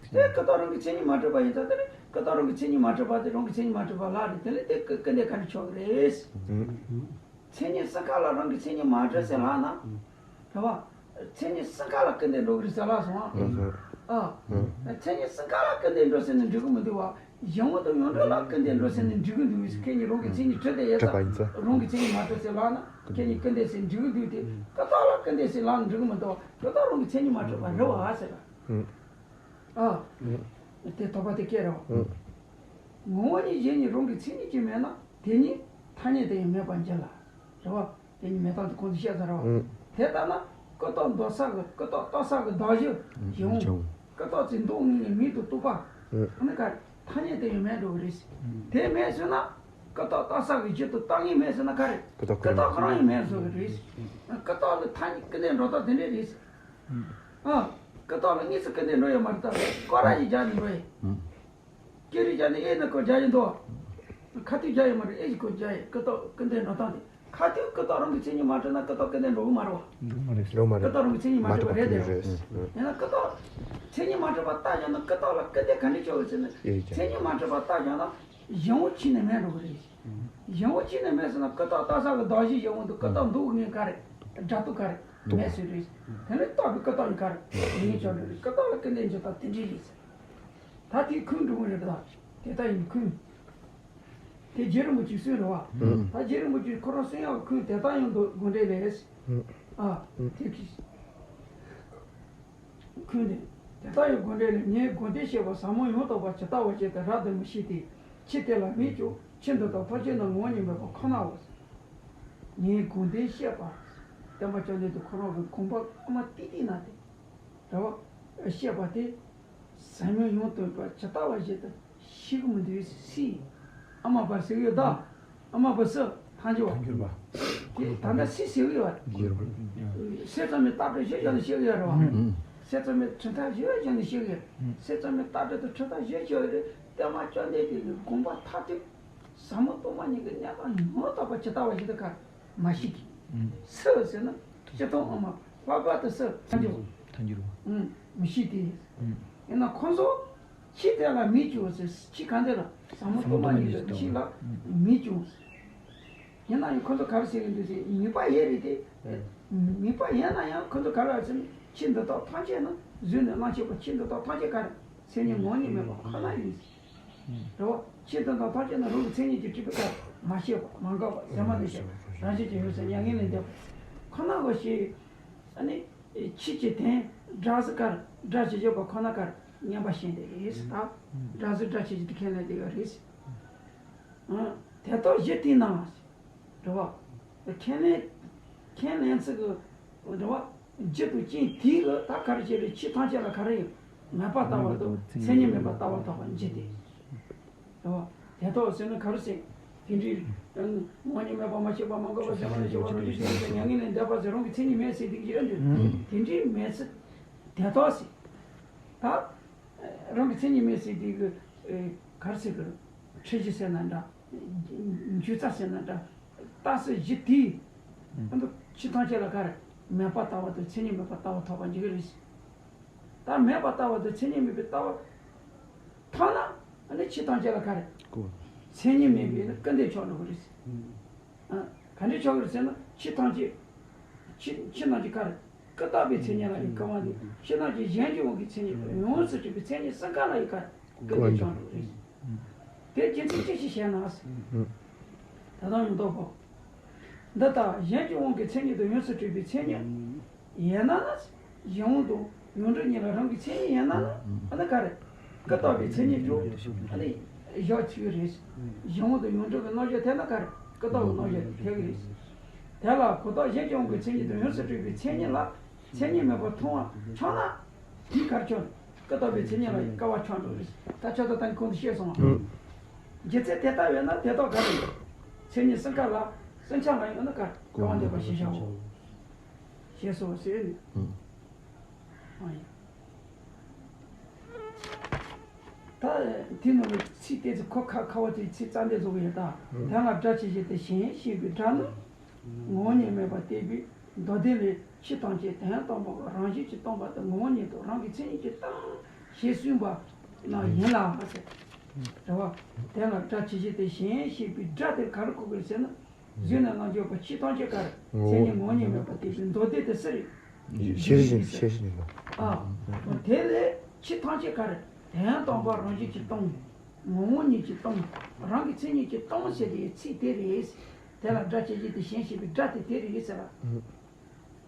དེ་ཀུན་བརྟགས་རང་གི་མཚན་ཉིད་མ་གྲུབ་པ་ཡིན་ཙང་དེ་ནི་ཀུན་བརྟགས་རང་གི་མཚན་ཉིད་མ་གྲུབ་པ་དེ་རང་གི་མཚན་ཉིད་མ་གྲུབ་པ་ལ་རེད། དེ་ལས་དེ་སྐུར་སྐུར་འདེབས་ག་ནས་ཆོག་གི་རེད། མཚན་ཉིད་སུ་ག་ལ་རང་གི་མཚན་ཉིད་མ་གྲུབ་ཟེར་ལབ་ན། རེད་བ། མཚན་ཉིད་སུ་ག་ལ་སྐུར་འདེབས་འགྲོ་གི་རེད་ཟེར་ལབ་སོང་ཨ། ཨ། མཚན་ཉིད་སུ་ག་ལ་སྐུར་འདེབས་འགྲོ་ཟེར་ནས་འགྲིག་གི་མི་འདུག་བ། གཞན་དབང་དང་ཡོངས་གྲུབ་ལ་སྐུར་འདེབས་འགྲོ་ཟེར་ནས་འགྲིག་གི་འདུག་ཁྱེད་གཉིས་རང་གི་མཚན་ཉིད་གྲུབ་བསྡད་ཡོད་ཙང་། རང་གི་མཚན་ཉིད་མ་གྲུབ་ཟེར་ལབ་ན་ཁྱེད་གཉིས་སྐུར་འདེབས་ཟེར་འགྲིག་གི་འདུག་སྟེ། ཀུན་བརྟགས་ལ་སྐུར་འདེབས་ཟེར་ལབ་ན་འགྲིག་གི་མི་འདུག་ཀུན་བརྟགས་རང་གི་མཚན་ཉིད་མ་གྲུབ་པ་རེད་བ་ཟེར་བ། ཨ། དེ་དོགས་པ་དེ་སྐྱེ་རེད་བ། ངོ་བོ་ཉིད་གཞན་ཉིད་རང་གི་མཚན་ཉིད་ཀྱིས་མེད་ན་དེ་ཉིད་ཐ་སྙད་དུ་ཡང་མེད་པར་འགྱུར་ལ། རེད་བ། དེ་ཉིད་མེད་སྟངས་དེ་ཁོང་ཚོས་བཤད་ཚར་རེད་བ། ཨང་། དེ་ལྟ་ན་ཀུན་བརྟགས་འདོད་ས་གི་ཀུན་བརྟགས་རྟོགས་ས་གི་གདགས་གཞི་གཞན་དབང་། ཀུན་བརྟགས་ཚེ་འདོད་ངེས་ལས་མིང་དུ་རྟོགས་པ། ཨ་ནི་ག་ཐ་སྙད་དུ་ཡང་མེད་འགྲོ་གི་རེད། དེ་མེད་ཟེར་ན་ཀུན་བརྟགས་རྟོགས་ས་གི་གཞི་དུ་རྟོགས་ངེས་མེད་ཟེར་ན་ག་རེ། ཀུན་བརྟགས་ཁོ་རང་ཡང་མེད་བཟོ་གི་རེད། ཀུན་བརྟགས་ལ་ཐ་སྙད་སྐུར་འདེབས་འགྲོ་སྟངས་དེ་འདྲས་རེད། ཨ། ཀུན་བརྟགས་ལ་དངོས་སུ་སྐུར་འདེབས་འགྲོ་ཡོད་མ་རེད། ད་སྐོར་ར་ཞིག་རྒྱག་ནས་འགྲོ་ཡིན། སྐད་རིགས་བརྒྱབ་ནས་ཨེ་ནི་སྐོར་རྒྱག་ཡིན་དོ། ཁ་ཐུག་རྒྱག་ཡོད་མ་རེད། ཨེ་ཞིག་སྐོར་རྒྱག་ཡིན། ཀུན་བརྟགས་སྐུར་འདེབས་འགྲོ་སྟངས་དེ། ཁ་ཐུག་ཀུན་བརྟགས་རང་གི་མཚན་ཉིད་མ་གྲུབ་ན་ཀུན་བརྟགས་སྐུར་འདེབས་འགྲོ་གི་མ་རེད་བ། འགྲོ་མ་རེད། འགྲོ་མ་རེད། ཀུན་བརྟགས་རང་གི་མཚན་ཉིད་མ་གྲུབ་པ་རེད་དེ། ཡིན་ན་ཀུན་བརྟགས་མཚན་ཉིད་མ་གྲུབ་པ་ལྟ་བཞག་ན་ཀུན་བརྟགས་ལ་སྐུར་འདེབས་ག་འདྲ་ཆོག་གི་ཟེར་ན། ཨེ་ཀྱང་། མཚན་ཉིད་མ་གྲུབ་པ་ལྟ་བཞག་ན་གཞན་དབང་ཕྱིས་ནས་མེད་འགྲོ་གི་རེད། གཞན་དབང་ཕྱིས་ནས་མེད་ཟེར་ན་ཀུན་བརྟགས་རྟོགས་ས་གི་གདགས་གཞི་གཞན་དབང་དུ་ཀུན་བརྟགས་འདོད་ངེས་ག་རེ། སྒྲ་རྟོག་ག་རེ། མེད་ཟེར་རེད། དེ་ནི་རྟོགས་པའི་ཀུན་བརྟགས་ཡིན་ག་རེ། ངེས་ཀྱང་རེད། ཀུན་བརྟགས་ལ་སྐུར་འདེབས་འགྱུར་སྟངས་དེ་འདྲ་ཡིན་ཟེར། ད་དེའི་ཁུངས་འགྲོ་གི་རེད་ད། དེ་ལྟ་ཡིན་ཁུངས། དེ་རྗེ་རིན་པོ་ཆེས་གསུངས་རེད་བ། ད་རྗེ་རིན་པོ་ཆེས་ཁོ་རང་གསུང་ཡག་ཁུངས་དེ་ལྟ་ཡང་འདུག་དགོངས་འགྲེལ་ལས། ཨ། དེ་གི་ཁུངས་དེ། དེ་ལྟ་ཡང་དགོངས་འགྲེལ་ལས་ངས་དགོངས་དོན་བཤད་པ་ཟབ་མོ་ཡང་དག་པ་ཇི་ལྟ་བ་བཞིན་དུ་རབ་ཏུ་མི་ཤེས་ཏེ། ཆོས་དེ་ལ་མིག་ཀྱང་ཆོས་འདི་དག་ཐམས་ཅད་ནི་ངོ་བོ་ཉིད་མེད་པ་ཁོ་ནའོ། ངས་དགོངས་དོན་བཤད་པ། བསྟན་པ་བཅོམ་ལྡན་འདས་ཁོ་རང་གི་དགོངས་པ་ཨ་མ་ཏིག་ཏིག་ན་དེ། རེད་བ། བཤད་པ་དེ། ཟབ་མོ་ཡང་དག་པ་ཇི་ལྟ་བ་བཞིན་དུ་ཤེས་ཀྱི་མི་འདུག་སྲིད། ཨ་མ་པ་ཟེར་གི་ཡོད་ད། ཨ་མ་པ་སུ། ཐལ་འགྱུར་བ། ཐལ་འགྱུར་བ། དེ་ད་ལྟ་སྲིད་ཟེར་གི་ཡོད་བ། སྲིད་ཙམ་མའི་རྟགས་སྒྲ་ཞིག་བཞག་ནས་བཤད་གི་ཡོད་རེད་བ། སྲིད་ཙམ་མའི་འཕྲིན་ཐག་ཞིག་བཞག་ནས་བཤད་གི་ཡོད། སྲིད་ཙམ་མའི་རྟགས་སྒྲ་དང་འཕྲིན་ཐག་ཞིག་བཞག་གི་རེད། བསྟན་པ་བཅོམ་ལྡན་འདས་ཀྱི་དགོངས་པ་མཐར་ཐུག་ཟབ་མོ་སྟོང་པ་ཉིད་ཀྱི་གནས་སྟངས་ཡང་དག་པ་ཇི་ལྟ་བ་བཞིན་དུ་ག་མ་ཤེས་ཀྱི། སུ་ཟེར་ན་སྤྱིར་བཏང་ཨ་མ་ལྷག་པར་དུ་སུ་ཐལ་འགྱུར་བ། ཐལ་འགྱུར་བ། མི་ཤེས་ཏེ། ཡིན་ན་ཁོང་ཚོ་ཆོས་དེ་ལ་མིག་བཅུག་ཟེར། ཆོས་གང་དེ་ལ་ཟབ་མོ་སྟོང་པ་ཉིད་ཀྱི་ཆོས་ལ་མིག་བཅུག་ཡིན་ན་ཡང་ཁོང་ཚོ་ག་རེ་ཟེར་གྱི་འདུག་ཟེར། མིག་པ་ཡོད་རེད་དེ། མིག་པ་ཡིན་ན་ཡང་ཁོང་ཚོ་ག་རེ་ཟེར་ན་ཆོས་འདི་དག་ཐམས་ཅད་ནི་གཟུགས་ནས་བླངས་ཤེས་པ། ཆོས་འདི་དག་ཐམས་ཅད་ག་རེ་མཚན་ཉིད་ངོ་བོ་ཉིད་མེད་པ་ཁོ་ན་ཡིན། རེད་བ། ཆོས་དེ་དག་ཐམས་ཅད་ནི་རང་གི་མཚན་ཉིད་ཀྱིས་གྲུབ་པའི་སྐབས་མ་སྐྱེས་པ་མ་འགགས་པ་ཟད་མ་ལུས་ཤིང་རང་བཞིན་གྱིས་ཡོད་ཟེར་མྱ་ངན་ལས་འདས་པ་ཁོ་ན་གོ་ཞེས། ཨ་ནི། ཆོས་ཀྱི་དོན་སྒྲ་ཟེར་གར་སྒྲ་ཇི་བཞིན་པ་ཁོ་ན་གར་མཉམ་པ་ཞིག་འདི་རེད་ཟེར་ད། སྒྲ་ཟེར་སྒྲ་ཆོས་ཀྱི་དེ་ཁས་ལེན་དེ་ཡོད་རེད་ཟེར། དེ་ལྟར་གཞི་དེས་ན། རེད་བ། ཁས་ལེན། ཁས་ལེན་ཚིག་གི་ རེད་བ། རྒྱུ་དང་རྐྱེན་དེས་ད་ག་རེ་བྱས་རེད། ཆོས་ཐམས་ཅད་ལ་ག་རེ་ཡོད། མེད་པར་ལྟ་བ་དང་མཚན་ཉིད་མེད་པར་ལྟ་བ་ཐོབ་པར་འགྱུར་ཏེ། རེད་བ། དེ་ལྟ་བུ་ཟེར་ན་ག་རེ་ཟེར། དེ་འདྲའི་ངོ་བོ་ཉིད་མེད་པར་མ་སྐྱེས་པ། མ་འགགས་པ། གཞན་མ་ནས་སྐྱེ་བ། རང་བཞིན་གཞན་ལ་མྱ་ངན་ལས་འདས་པ་ཟེར། རང་གི་མཚན་ཉིད་མེད་ཟེར་དེ་གི་ཨ་འདྲ། དེ་འདྲའི་མེད་ཚུལ་དེ་ལྟ་བུ་ཟེར། ད་རང་གི་མཚན་ཉིད་མེད་ཟེར་དེ་གི་ག་རེ་ཟེར་གི། འཁྲུལ་གཞི་ཟེར་ན་འདྲ། འགྱུར་རྩ་ཟེར་ན་འདྲ། རྟགས་གཞི་དེས་ཨ་འདྲ་ཆོས་ཐམས་ཅད་ལ་ག་རེ། མེད་པར་ལྟ་བ་དང་མཚན་ཉིད་མེད་པར་ལྟ་བ་ཐོབ་པར་འགྱུར་གི་རེད། ད་མེད་པར་ལྟ་བ་དང་མཚན་ཉིད་མེད་པའི་ལྟ་བ་ཐོབ་ན་ཨ་ནི་ཆོས་ཐམས་ཅད་ལ་ག་རེ། མཚན་ཉིད་མེད་པའི་ནི་སྐུར་འདེབས་ཆགས་འགྲོ་གི་རེད། ཨ། ག་འདྲ་ཆགས་ཀྱི་རེད་ཟེར་ན། ཆོས་ཐམས་ཅད། ཆོས་ཆོས་རྣམས་ཀྱི་ག་རེ། ཀུན་བརྟགས་པའི་མཚན་ཉིད་ལ་ཡི་སྐུར་བ་འདི། ཆོས་རྣམས་ཀྱི་གཞན་གྱི་དབང་གི་མཚན་ཉིད་དང་། ཡོངས་སུ་གྲུབ་པའི་མཚན་ཉིད་གསུམ་ཀ་ལ་ཡི་ག་རེ། ཀུན་བརྟགས་ཆགས་འགྲོ་རེད། དེ་རྒྱུ་མཚན་ཅི་ཞིག་བཤད་ན། ད་དུང་ཡང་དོ་གོ། འདི་ལྟར་གཞན་གྱི་དབང་གི་མཚན་ཉིད་དང་། ཡོངས་སུ་གྲུབ་པའི་མཚན་ཉིད་ཡིན་ན་ན། གཞན་དབང་དང་ཡོངས་གྲུབ་གཉིས་ལ་རང་གི་མཚན་ཉིད་ཡིན་ན་ན། ཨ་ནི་ག་རེ། ཀུན་བརྟགས་པའི་མཚན་ཉིད་ཀྱང་ཨ་ནི་བཞག་ཆོག་གི་རེད། གཞན་དབང་དང་ཡོངས་གྲུབ་ཀྱི་རྣམ་གཞག་འཐད་ན་ག་རེ། ཀུན་བརྟགས་ཀྱི་རྣམ་གཞག་འཐད་ཀྱི་རེད། དེ་ལ་གོ་རྟོགས་གཞན་གྱི་དབང་གི་མཚན་ཉིད་དང་། ཡོངས་སུ་གྲུབ་པའི་མཚན་ཉིད་ལ་མཚན་ཉིད་མེད་པར་མཐོང་བ་ཆགས་ན། དེས་ག་རེ་ཆགས། ཀུན་བརྟགས་པའི་མཚན་ཉིད་ལ་ཡང་སྐུར་བ་ཆགས་འགྲོ་རེད། ད་ཆགས་སྡང་གི་གོང་དུ་བཤད་སོང་བ། རྒྱུ་མཚན་དེ་ལྟ་བས་ན་དེ་དག་ག་རེ། མཚན་ཉིད་གསུམ་ཀ་ལ། གསུམ་ཆར་ལ་ཡང་ན་ག་རེ། སྐུར་བ་འདེབས་པ་ཞེས་བྱའོ། ཞེས་སོ་ཟེར་ནས། ཨ་ཡ། ད་དེ་ནང་གི་ཚིག་དེ་ཚོ་གོ་ཁ་ཁ་བ་དེ་ཚིག་རྩ་འདི་བཟོ་གི་ཡོད་ད། དོན་ལ་སྒྲ་ཇི་བཞིན་དུ་གཞན་ཞེས་པའི་སྒྲ་ནི། ངོ་བོ་ཉིད་མེད་པར་བསྟན་པའི་མདོ་སྡེ་ལས། ཆོས་ཐམས་ཅད་དོན་དམ་པར་རང་བཞིན་གྱིས་སྟོང་པ་དང་། ངོ་བོ་ཉིད་དུ་རང་གི་མཚན་ཉིད་ཀྱིས་སྟོང་ཞེས་གསུངས་པ་ན་ཡིན་ལ་ཟེར། རེད་བ། དོན་ལ་སྒྲ་ཇི་བཞིན་དུ་གཞན་ཞེས་པའི་སྒྲ་དེ་ག་རེ་གོ་དགོས་ཟེར་ན། གཞན་ནས་ལངས་ཡོད་པ་ཆོས་ཐམས་ཅད་ག་རེ། མཚན་ཉིད་ངོ་བོ་ཉིད་མེད་པར་བསྟན་པའི་མདོ་སྡེ་དེ་སུ་རེད། ཤེར་ཕྱིན། ཤེར་ཕྱིན་པ། ཨ། དེ་ལས་ཆོས་ཐམས་ཅད་ག་རེ། དོན་དམ་པར་རང་བཞིན་གྱིས་སྟོང་། ངོ་བོ་ཉིད་ཀྱིས་སྟོང་། རང་གི་མཚན་ཉིད་ཀྱིས་སྟོང་ཟེར་དེའི་ཚིག་དེ་རེད། དེ་ལ་སྒྲ་ཇི་བཞིན་དུ་གཞན་ཞེས་པའི་སྒྲ་དེ་དེ་རེད་ཟེར་བ།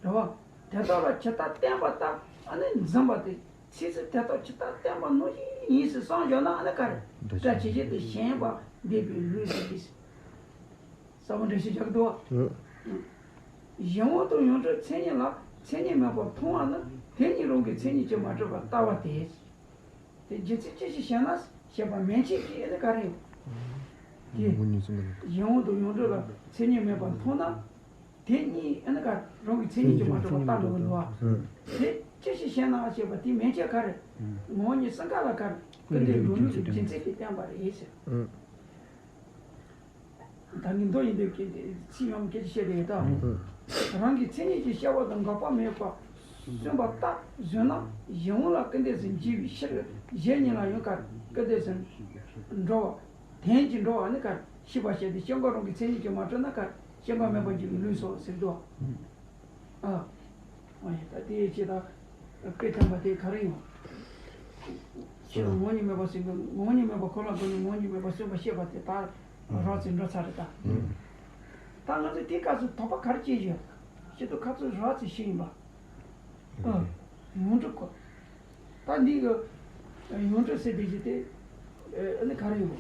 རེད་བ། དེ་དག་ལ་ཇི་ལྟར་བསྟན་པ་ལྟར་ཨ་ནི་འཛིན་པ་དེ། ཚིག་ཟེར་དེ་དག་ཇི་ལྟར་བསྟན་པ་ནང་བཞིན་ཡིན་ཟེར་བསམ་བཞག་ན་ཨ་ནི་ག་རེ། སྒྲ་ཇི་བཞིན་དུ་ཞེན་པ་འདས་པའི་ལུགས་ཟེར་གྱི། གསལ་པོ་འགྲེལ་བཤད་རྒྱག་གི་འདུག་བ། གཞན་དབང་དང་ཡོངས་གྲུབ་མཚན་ཉིད་ལ་མཚན་ཉིད་མེད་པར་མཐོང་བ་ནི། དེ་གཉིས་རང་གི་མཚན་ཉིད་ཀྱིས་མ་གྲུབ་པར་ལྟ་བ་སྟེ། དེ་རྒྱུ་མཚན་ཅི་ཞིག་བཤད་ན། བཤད་པ་མན་ཆད་ཀྱི་ཨེ་ནི་ག་རེ་ཡོད། དེ་ངོ་བོ་ཉིད་གསུམ་ཀ་ལ། གཞན་དབང་དང་ཡོངས་གྲུབ་ལ་མཚན་ཉིད་མེད་པར་མཐོང་ན། དེ་གཉིས་ཨེ་ནི་ག་རང་གི་མཚན་ཉིད་ཀྱིས་མ་གྲུབ་པར་ལྟ་འགྲོ་གི་འདུག་བ། དེ་ཅི་ཞིག་བཤད་ན་བཤད་པ་དེ་མན་ཆད་ག་རེ། ངོ་བོ་ཉིད་གསུམ་ཀ་ལ་ག་རེ། སྐུར་འདེབས་འགྲོ་ལུགས་ཀྱི་རྒྱུ་མཚན་དེ་བསྟན་པ་རེད་ཟེར། ད་ངས་མདོ་ཡིན་པའི་སྐད་ཚིག་ཡང་སྐད་ཆ་བཤད་དེ་ཡོད་ད། རང་གི་མཚན་ཉིད་ཀྱིས་སྐྱེ་བ་དང་འགག་པ་མེད་པར་སོན་པ་ལྟར་བཟུང་ན། གཞན་དབང་ལ་སྐུར་འདེབས་སུ་འགྱུར་བའི་ཕྱིར། གཞན་གཉིས་ལ་ཡང་ག་རེ། སྐུར་འདེབས་སུ་འགྲོ་བ། དོན་གྱིས་འགྲོ་བ་ནི་ག་རེ། ཤེས་པ་བྱས་ཏེ་སྐྱེ་འགག་རང་གི་མཚན་ཉིད་ཀྱིས་མ་གྲུབ་ན་ག་རེ། སྐྱེ་འགག་མེད་པར་འགྱུར་བའི་ལུགས་སོ་ཟེར་དོ། ཨ། ཨོ་ཡ། ད་དེའི་ཆེད་དུ་དཔེ་བསྟན་པ་དེ་ག་རེ་ཡིན། ཕྱི་དང་ངོ་བོ་ཉིད་མེད་པ་ཟེར་གི། ངོ་བོ་ཉིད་མེད་པ་ཁོ་ལ་གོ་ནས་ངོ་བོ་ཉིད་མེད་པ་སོན་པ་ཤེས་པ་དེ་ད་རགས་ཙམ་འགྲོ་ཚར་རེད་ད། ད་ང་ཚོས་དེའི་སྐབས་སུ་དོགས་པ་ག་རེ་སྐྱེས་ཡོད། ཞེ་དྲག་ཁ་ཚུར་རགས་ཙམ་ཤེས་ཡིན་པ། ཨ། ཡོངས་གྲུབ་ཁོ། ད་འདི་གི་ཡོངས་གྲུབ་ཟེར་དེ་ཞིག་དེ། ཨ་ནི་ག་རེ་ཡོད།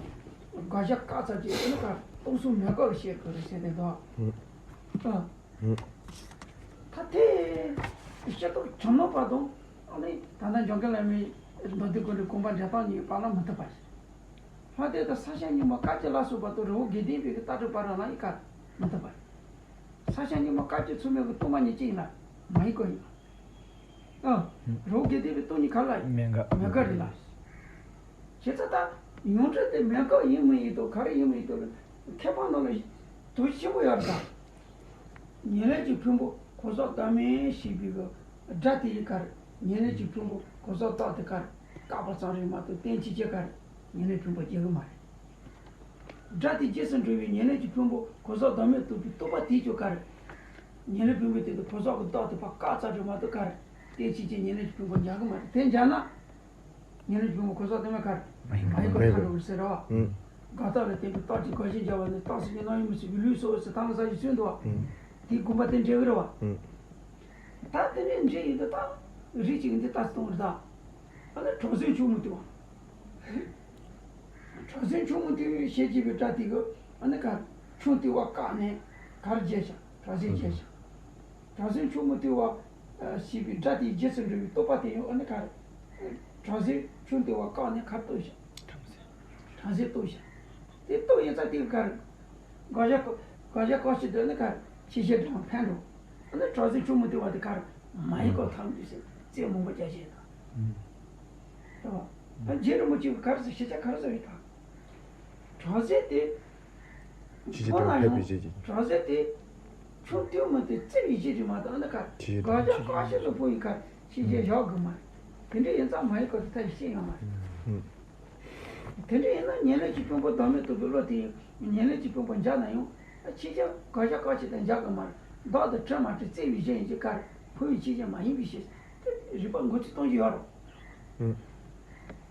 དགག་བྱ་བཀག་ཚར་གྱི་ཨ་ནི་ག་རེ། སྟོང་གསུམ་མེད་དགག་ལ་བཤད་དགོས་རེད་ཟེར་དེ་དོ། ཨ། ད་དེ་ཤེས་རྟོགས་བྱུང་ནོ་བར་དུ་ཨ་ནི་ད་ལྟ་འཇམ་མགོན་བླ་མའི་མདོ་སྡེ་ཀུན་ཏུ་དགོངས་པ་འགྲེལ་སྟངས་གཉིས་པ་ལ་མི་མཐུན་པ་རེད། ལྷག་དེ་དང་ས་སྐྱ་རྙིང་མ་བཀའ་བརྒྱད་ལ་སོགས་པ་དང་རི་བོ་དགེ་ལྡན་པའི་ལྟ་གྲུབ་པ་རང་ལ་ཡི་ག་མི་མཐུན་པ་རེད། ས་སྐྱ་རྙིང་མ་བཀའ་བརྒྱད་ཚང་མའི་གི་སྟོང་པ་ཉིད་གཅིག་ཡིན་ལ་མ་ཡིན་དགག་ཡིན་ལ། ཨ། རི་བོ་དགེ་ལྡན་པའི་སྟོང་ཉིད་ག་རེ་ལ་ཡིན། མེད་དགག་མེད་དགག་རེད་ལ། བྱས་ཙང་ད་ཡོངས་གྲུབ་དེ་མེད་དགག་ཡིན་མིན་ཡིན་དང་ག་རེ་ཡིན་མིན་ཡིན་དང་ཁྱད་པར་ནང་ལ་དོན་ཆེན་པོ་ཡོད་རེད་ད། ཉེར་ལེན་གྱི་ཕུང་པོ་གོ་ས་བདག་མེད་ཞེས་པའི་གི་སྒྲ་དེ་ཡི་ག་རེ། ཉེར་ལེན་གྱི་ཕུང་པོ་གོ་ས་བདག་དེ་ག་རེ། བཀག་པ་ཙམ་རེད་མ་གཏོགས་གཏན་ཚིགས་ཀྱི་ག་རེ། ཉེར་ལེན་ཕུང་པོ་སྐྱེ་གི་མ་རེད། སྒྲ་དེ་རྗེས་སུ་འགྲོ་བའི་ཉེར་ལེན་གྱི་ཕུང་པོ་གོ་ས་བདག་མེད་རྟོགས་པའི་རྟོག་པ་དེས་ཀྱང་ག་རེ། ཉེར་ལེན་ཕུང་པོའི་སྟེང་དུ་གོ་ས་གི་བདག་དེ་ཕར་བཀག་ཚར་རེད་མ་གཏོགས་ག་རེ། གཏན་ཚིགས་ཀྱི་ཉེར་ལེན་གྱི་ཕུང་པོ་འཇགས་གི་མ་རེད། དེ་འཇགས་ན། ཉེར་ལེན་གྱི་ཕུང་པོ་གོ་ས་བདག་མེད་ག་རེ། མ་ཡིན་པ་མཐར་འགྲོ་གི་ཟེར་རེད་བ། དགག་རྟགས་ལ་བརྟེན་པའི་རྟགས་ཀྱི་དགག་གཞི་འཇལ་བ་ནི་རྟགས་ཟེར་གྱི་རྣམ་དབྱེ་མི་སྲིད་པའི་ལུགས་སོ་ཟེར་ཐ་མ་ས་ཞིག་གསུངས་འདུག་བ། དེའི་དགོངས་པ་དེ་འགྲེལ་གི་རེད་བ། ད་དེ་ནས་འགྲེལ་ཡིན་དུ་ད་རིགས་གཅིག་འདི་ལྟ་སྟོང་རེད་ད། ཨ་ནི་གྲོགས་ཟན་ཆུང་ངུ་དེ་བ། གྲོགས་ཟན་ཆུང་ངུ་དེ་བས་བཤད་ཀྱི་བའི་སྒྲ་དེ་གི་ཨ་ནི་ག་ཆུང་དེ་བ་བཀག་ནས་གར་བྱས་ཤག་གྲོགས་ཟན་བྱས་ཤག་བྲམ་ཟེ་ཆུང་མུ་ཏིག་པ་ཞེས་པའི་སྒྲ་དེའི་རྗེས་སུ་འགྲོ་བའི་བསྟོད་པ་དེ་ཡང་ཨ་ནི་ག་རེ། བྲམ་ཟེ་ཆུང་མུ་ཏིག་པ་བཀག་ནས་ག་རེ་བསྟོད་བཞག་བྲམ་ཟེ་བསྟོད་བཞག་དེ་བསྟོད་ཡིན་ཙང་དེ་ག་རེ། དགག་བྱ་དགག་བྱ་བཀག་ཕྱིར་དུ་ནི་ག་རེ། ཕྱིས་བཤད་དང་ཕན་འགྲོ། ཨ་ནི་བྲམ་ཟེ་ཆུང་མུ་ཏིག་པ་དེ་ག་རེ། མ་ཡི་གོ་ཐམས་ཅད་ཟེར་རྩེ་མང་པོ་རྒྱག་བྱེད་དང་། རེད་བ། རྗེ་རིན་པོ་ཆེ་གིས་ག་རེ་ཟེར་ཤེས་བྱ་ག་རེ་ཟེར་བའི་དང་། བྲམ་ཟེ་དེ། ཕྱིས་བཤད་དང་ཕན་པའི་རྗེས་ཀྱི། བྲམ་ཟེ་དེ། ཆུང་མུ་ཏིག་མི་དེ་རྩེ་བའི་རྗེས་ཀྱི་མ་གཏོགས་ཨ་ནི་ག་རེ། ཕྱིས་བཤད་དང་དགག་བྱ་བཀག་ཕྱིར་དུ་ཕུལ་བའི་ག་རེ། ཕྱིས་བཤད་བཞག་དགོས་མ་རེད། དེ་འདྲ་ཡིན་ཙང་མ་ཡི་གོ་དེ་ཐབས་ཤེས་ཡོང་མ་རེད། དེ་འདྲ་ཡིན་ན་ཉེ་ལམ་གྱི་དཔོན་པོ་བདག་མེད་རྟོགས་པའི་བློ་དེ་ཉེ་ལམ་གྱི་དཔོན་པོ་འཇགས་ན་ཡང་། ཕྱིས་བཤད་དགག་བྱ་བཀག་ཕྱིར་དུ་འཇགས་དགོས་མ་རེད། བདག་དང་འཕྲད་མ་འཕྲད་རྩེ་བའི་གཞན་ཡིན་གྱི་ག་རེ་ཕུལ་བའི་ཕྱིས་བཤད་མ་ཡིན་པའི་ཕྱིར། དེ་རིགས་པ་འགོ་ཚུལ་གཏོང་རྒྱུ་ཡོད་རེད།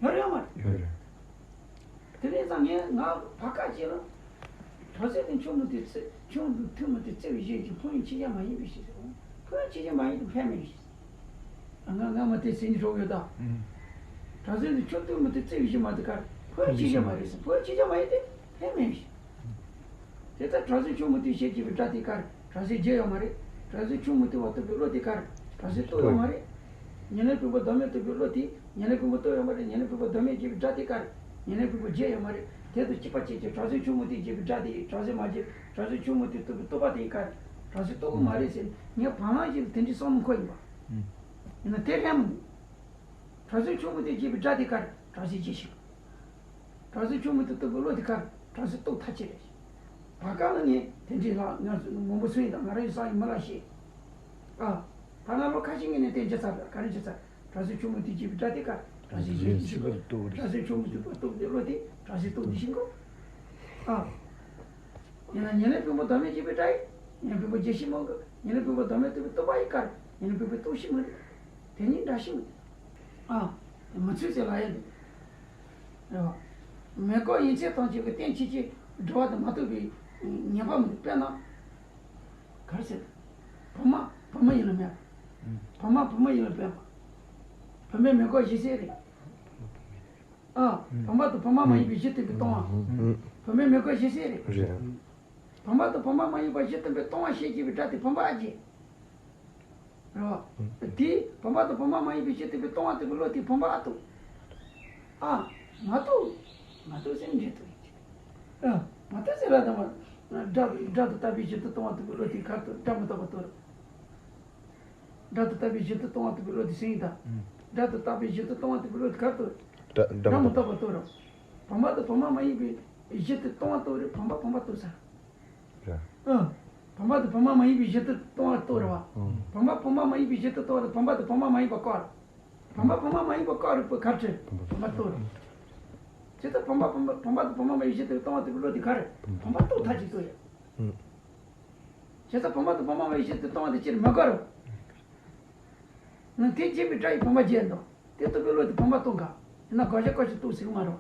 ཡོད་རེད་ཡོད་མ་རེད། ཡོད་རེད། དེ་ནས་ཙང་ངས་ང་བར་སྐབས་ཅིག་ལ། བྲམ་ཟེ་དེ་ཆུང་མུ་ཏིག་རྩེ་ཆུང་མུ་ཏིག་མི་དེ་རྩེ་བའི་གཞན་གྱི་ཕུལ་བའི་ཕྱིས་བཤད་མ་ཡིན་པའི་ཕྱིར། ཕུལ་བའི་ཕྱིས་བཤད་མ་ཡིན་དེ་ཕན་མེད་པའི་ཕྱིར། ང་ང་མ་དེ་ཟེར་ནི་གྲོགས་ཡོད་ད། བྲམ་ཟེ་དེ་ཆུང་མུ་ཏིག་མི་དེ་རྩེ་བའི་གཞན་མ་དེ་གར་ཕུལ་བའི་ཕྱིས་བཤད་མ་རེད་ཟེར། ཕུལ་བའི་ཕྱིས་བཤད་མ་ཡིན་དེ་ཕན་མེད་པའི་ཕྱིར། དེ་ལྟར་བྲམ་ཟེ་ཆུང་མུ་ཏིག་ཞེས་བགྱི་བའི་སྒྲ་དེ་གར་བྲམ་ཟེ་བརྗོད་ཡོད་མ་རེད། བྲམ་ཟེ་ཆུང་མུ་ཏིག་པ་རྟོགས་པའི་བློ་དེ་གར་བྲམ་ཟེ་རྟོགས་ཡོད་མ་རེད། ཉེ་ལམ་དཔོན་པོ་བདག་མེད་རྟོགས་པའི་བློ་དེ་ཉེ་ལམ་དཔོན་པོ་རྟོགས་ཡོད་མ་རེད། ཉེ་ལམ་དཔོན་པོ་བདག་མེད་བརྗོད་པའི་སྒྲ་དེ་གར་ཉེ་ལམ་དཔོན་པོ་བརྗོད་ཡོད་མ་རེད། དེ་དང་གཅིག་པ་བྱས་ཀྱང་བྲམ་ཟེ་ཆུང་མུ་ཏིག་ཞེས་བགྱི་བའི་སྒྲ་དེ་བྲམ་ཟེ་མ་བརྗོད། བྲམ་ཟེ་ཆུང་མུ་ཏིག་རྟོགས་པའི་བསྟོད་པ་དེ་གར་བྲམ་ཟེ་རྟོགས་ཀྱི་མ་རེད་ཟེར། ངས་བར་ལམ་ཞིག་ལ་དེ་འདྲའི་བསམ་བློ་འཁོར་ཡིན་པ། ཡིན་ན་དེ་རན་མི་འདུག་བྲམ་ཟེ་ཆུང་མུ་ཏིག་ཞེས་བགྱི་བའི་སྒྲ་དེ་གར་བྲམ་ཟེ་བརྗོད་ཤིང་། བྲམ་ཟེ་ཆུང་མུ་ཏིག་རྟོགས་པའི་བློ་དེ་གར་བྲམ་ཟེ་རྟོགས་ཐབས་ཅི་རེད། བར་སྐབས་ལ་ངས་དེ་འདྲའི་ལྷག་ང་ཚོ་མང་པོ་གསུངས་ཡིན་ད། ང་རང་ཡི་བསམ་ཡིན་མི་ལ་ཤེས། ཨ། ད་ང་ལོ་ཁ་ཤས་ངས་ནས་དེ་བརྗོད་ཚར། ག་རེ་བརྗོད་ཚར། བྲམ་ཟེ་ཆུང་མུ་ཏིག་ཞེས་བགྱི་བའི་སྒྲ་དེ་གར་བྲམ་ཟེ་བརྗོད་ཤིང་གོ། བྲམ་ཟེ་ཆུང་མུ་ཏིག་པ་རྟོགས་པའི་བློ་དེ་བྲམ་ཟེ་རྟོགས་ཤིང་གོ། ཨ། ཡིན་ན་ཉེ་ལམ་དཔོན་པོ་བདག་མེད་བརྗོད་པའི་སྒྲ་ཡིན། ཉེ་ལམ་དཔོན་པོ་བརྗོད་ཤིང་མང་གི། ཉེ་ལམ་དཔོན་པོ་བདག་མེད་རྟོགས་པའི་བསྟོད་པ་ཡི་གར་ཉེ་ལམ་དཔོན་པོ་རྟོགས་ཤིང་མ་རེད། དེ་གཉིས་འདྲ་ཞིག་མི་འདུག་ཨ། མི་ཚུལ་ཟེར་ལ་ཡ་འདུག་རེད་བ། མེ་འཁོར་ཡིན་ཚད་ཐམས་ཅད་ཀྱི་རྟེན་ཕྱིན་ཅི་འགྲོ་བ་དེ་མ་གཏོགས་པའི་ཉེས་པ་མི་འདུག་དཔེར་ན། ག་རེ་ཟེར། བུ་མ་བུ་མོ་ཡིན་ལ་མེད། བུ་མ་བུ་མོ་ཡིན་ལ་མེད་པ། བུ་མོས་མེ་འཁོར་བཞེས་ས་རེད། ཨ། བུམ་པ་དང་བུ་མ་མ་ཡིན་པའི་གཞི་བརྟེན་པའི་སྟོང་པ། བུ་མོས་མེ་འཁོར་བཞེས་ས་རེད། རེད། བུམ་པ་དང་བུ་མ་མ་ཡིན་པའི་གཞི་བརྟེན་པའི་སྟོང་པ་ཞེས་བགྱི་བའི་སྒྲ་དེ་བུམ་པ་ཨ་བརྗོད། རེད་བ། དེས་བུམ་པ་དང་བུ་མ་མ་ཡིན་པའི་གཞི་བརྟེན་པའི་སྟོང་པ་རྟོགས་པའི་བློ་དེས་བུམ་པ་ཨ་རྟོགས། ཨ། མ་རྟོགས། མ་རྟོགས་ཟེར་འདྲེ་རྟོགས་ཡིན་གྱི། ཨ། མ་རྟོགས་ཟེར་ལ་དང་བ། སྒྲ་སྒྲ་དང་རྟག་པའི་གཞི་དུ་སྟོང་པ་རྟོགས་པའི་བློ་དེ་གར་དུ་སྒྲ་མི་རྟག་པ་རྟོགས་རེད། སྒྲ་དང་རྟག་པའི་གཞི་དུ་སྟོང་པ་རྟོགས་པའི་བློ་དེ་ཟིན་ཡིན་ད། སྒྲ་དང་རྟག་པའི་གཞི་དུ་སྟོང་པ་རྟོགས་པའི་བློ་དེ་གར་དུ། སྒྲ་སྒྲ་སྒྲ་མི་མི་རྟག་པ་རྟོགས་རེད། བུམ་པ་དང་བུ་མ་མ་ཡིན་པའི་གཞི་དུ་སྟོང་པ་རྟོགས་རེད། བུམ་པ་བུམ་པ་རྟོགས་ས། རེད། ཨ། བུམ་པ་དང་བུ་མ་མ་ཡིན་པའི་གཞི་དུ་སྟོང་པ་རྟོགས་རེད་བ། བུམ་པ་བུ་མ་མ་ཡིན་པའི་གཞི་དུ་རྟོགས་རེད། བུམ་པ་དང་བུ་མ་མ་ཡིན་པ་བཀག་རེད། བུམ་པ་བུ་མ་མ་ཡིན་པ་བཀག་རེད་པོ་གར་ཁྲིད་བུམ་པ་རྟོགས་རེད། བྱས་ཙང་བུམ་པ་བུམ་པ་བུམ་པ་དང་བུ་མ་མ་ཡིན་གཞི་དུ་སྟོང་པ་རྟོགས་པའི་བློ་དེ་ག་རེད། བུམ་པ་རྟོགས་ཐག་གཅོད་རེད། བྱས་ཙང་བུམ་པ་དང་བུ་མ་མ་ཡིན་གཞི་དུ་སྟོང་པ་དེ་ཅིར་མི་དགོས་རུང་། ནང་དེ་བརྗོད་པའི་སྒྲ་ཡིས་བུམ་པ་བརྗོད་འདུག་དེ་རྟོགས་པའི་བློ་དེ་བུམ་པ་རྟོགས་དཀའ། ཡིན་ན་དགག་བྱ་བཀག་ཅིང་རྟོགས་ཟེར་གི་མ་རེད།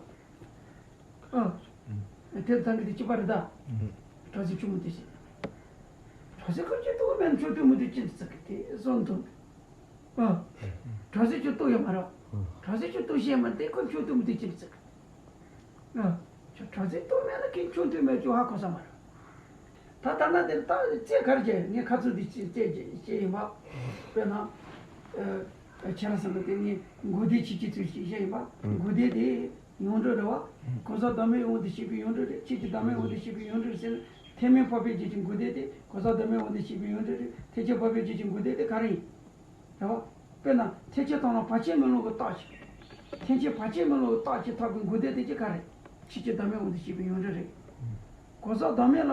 ཨ། དེ་ཚང་གི་དེ་གཅིག་པ་རེད་ད། བྲམ་ཟེ་ཆུང་མུ་ཏིག་ཞེས། བྲམ་ཟེ་ཁོ་ཅིག་རྟོགས་མེད་ན་ཆུང་མུ་ཏིག་མི་དེ་ཅི་འདྲ་ཟེར་གི་དེ་བཟོ་འདུག་ཨ། བྲམ་ཟེ་ཁྱོད་རྟོགས་ཡོད་མ་རེད། བྲམ་ཟེ་ཁྱོད་རྟོགས་ཤེས་མ་དེ་ཁོ་ཆུང་མུ་ཏིག་མི་དེ་ཅི་འདྲ་ཟེར་གི། ཨ། ཁྱོད་བྲམ་ཟེ་རྟོགས་མེད་ན་ཁྱོད་ཆུང་མུ་ཏིག་མེད་ཁྱོད་ཧ་གོ་ས་མ་རེད། ད་ལྟ་ན་དེར་ད་རྩེ་གར་བྱས་ངས་ཁ་ཚུར་དེ་རྩེ་རྩེ་རྩེ་ཡིན་པ། དཔེར་ན། ཨ། ཁྱེད་རང་བསམ་པ་དེ་ངས་མགོ་བདེ་ཆེ་ཆེ་ཚུལ་ཞིག་བཤད་ཡིན་པ། མགོ་བདེ་དེ་ཡོངས་གྲུབ་རེད་བ། གོ་ས་བདག་མེད་དབང་དུ་བྱས་པའི་ཡོངས་གྲུབ་རེད། ཆོས་ཀྱི་བདག་མེད་དབང་དུ་བྱས་པའི་ཡོངས་གྲུབ་ཟེར་ན་ཐེག་དམན་འཕགས་པའི་རྒྱུད་ཀྱི་མགོ་བདེ་དེ་གོ་ས་བདག་མེད་དབང་དུ་བྱས་པའི་ཡོངས་གྲུབ་རེད། ཐེག་ཆེན་འཕགས་པའི་རྒྱུད་ཀྱི་མགོ་བདེ་དེ་ག་རེ་ཡིན། རེད་བ། དཔེར་ན་ཐེག་ཆེན་དང་ལ་བར་ཆད་མེད་ལམ་གྱི་རྟགས་ཀྱི། ཐེག་ཆེན་བར་ཆད་མེད་ལམ་གྱི་རྟགས་ཀྱི་ཐབས་ཀྱི་མགོ་བདེ་དེ་ཅི་ག་རེ། ཆོས་ཀྱི་བདག་མེད་དབང་དུ་བྱས་པའི་ཡོངས་གྲུབ་རེད། གོ་ས་བདག་མེད་ལ་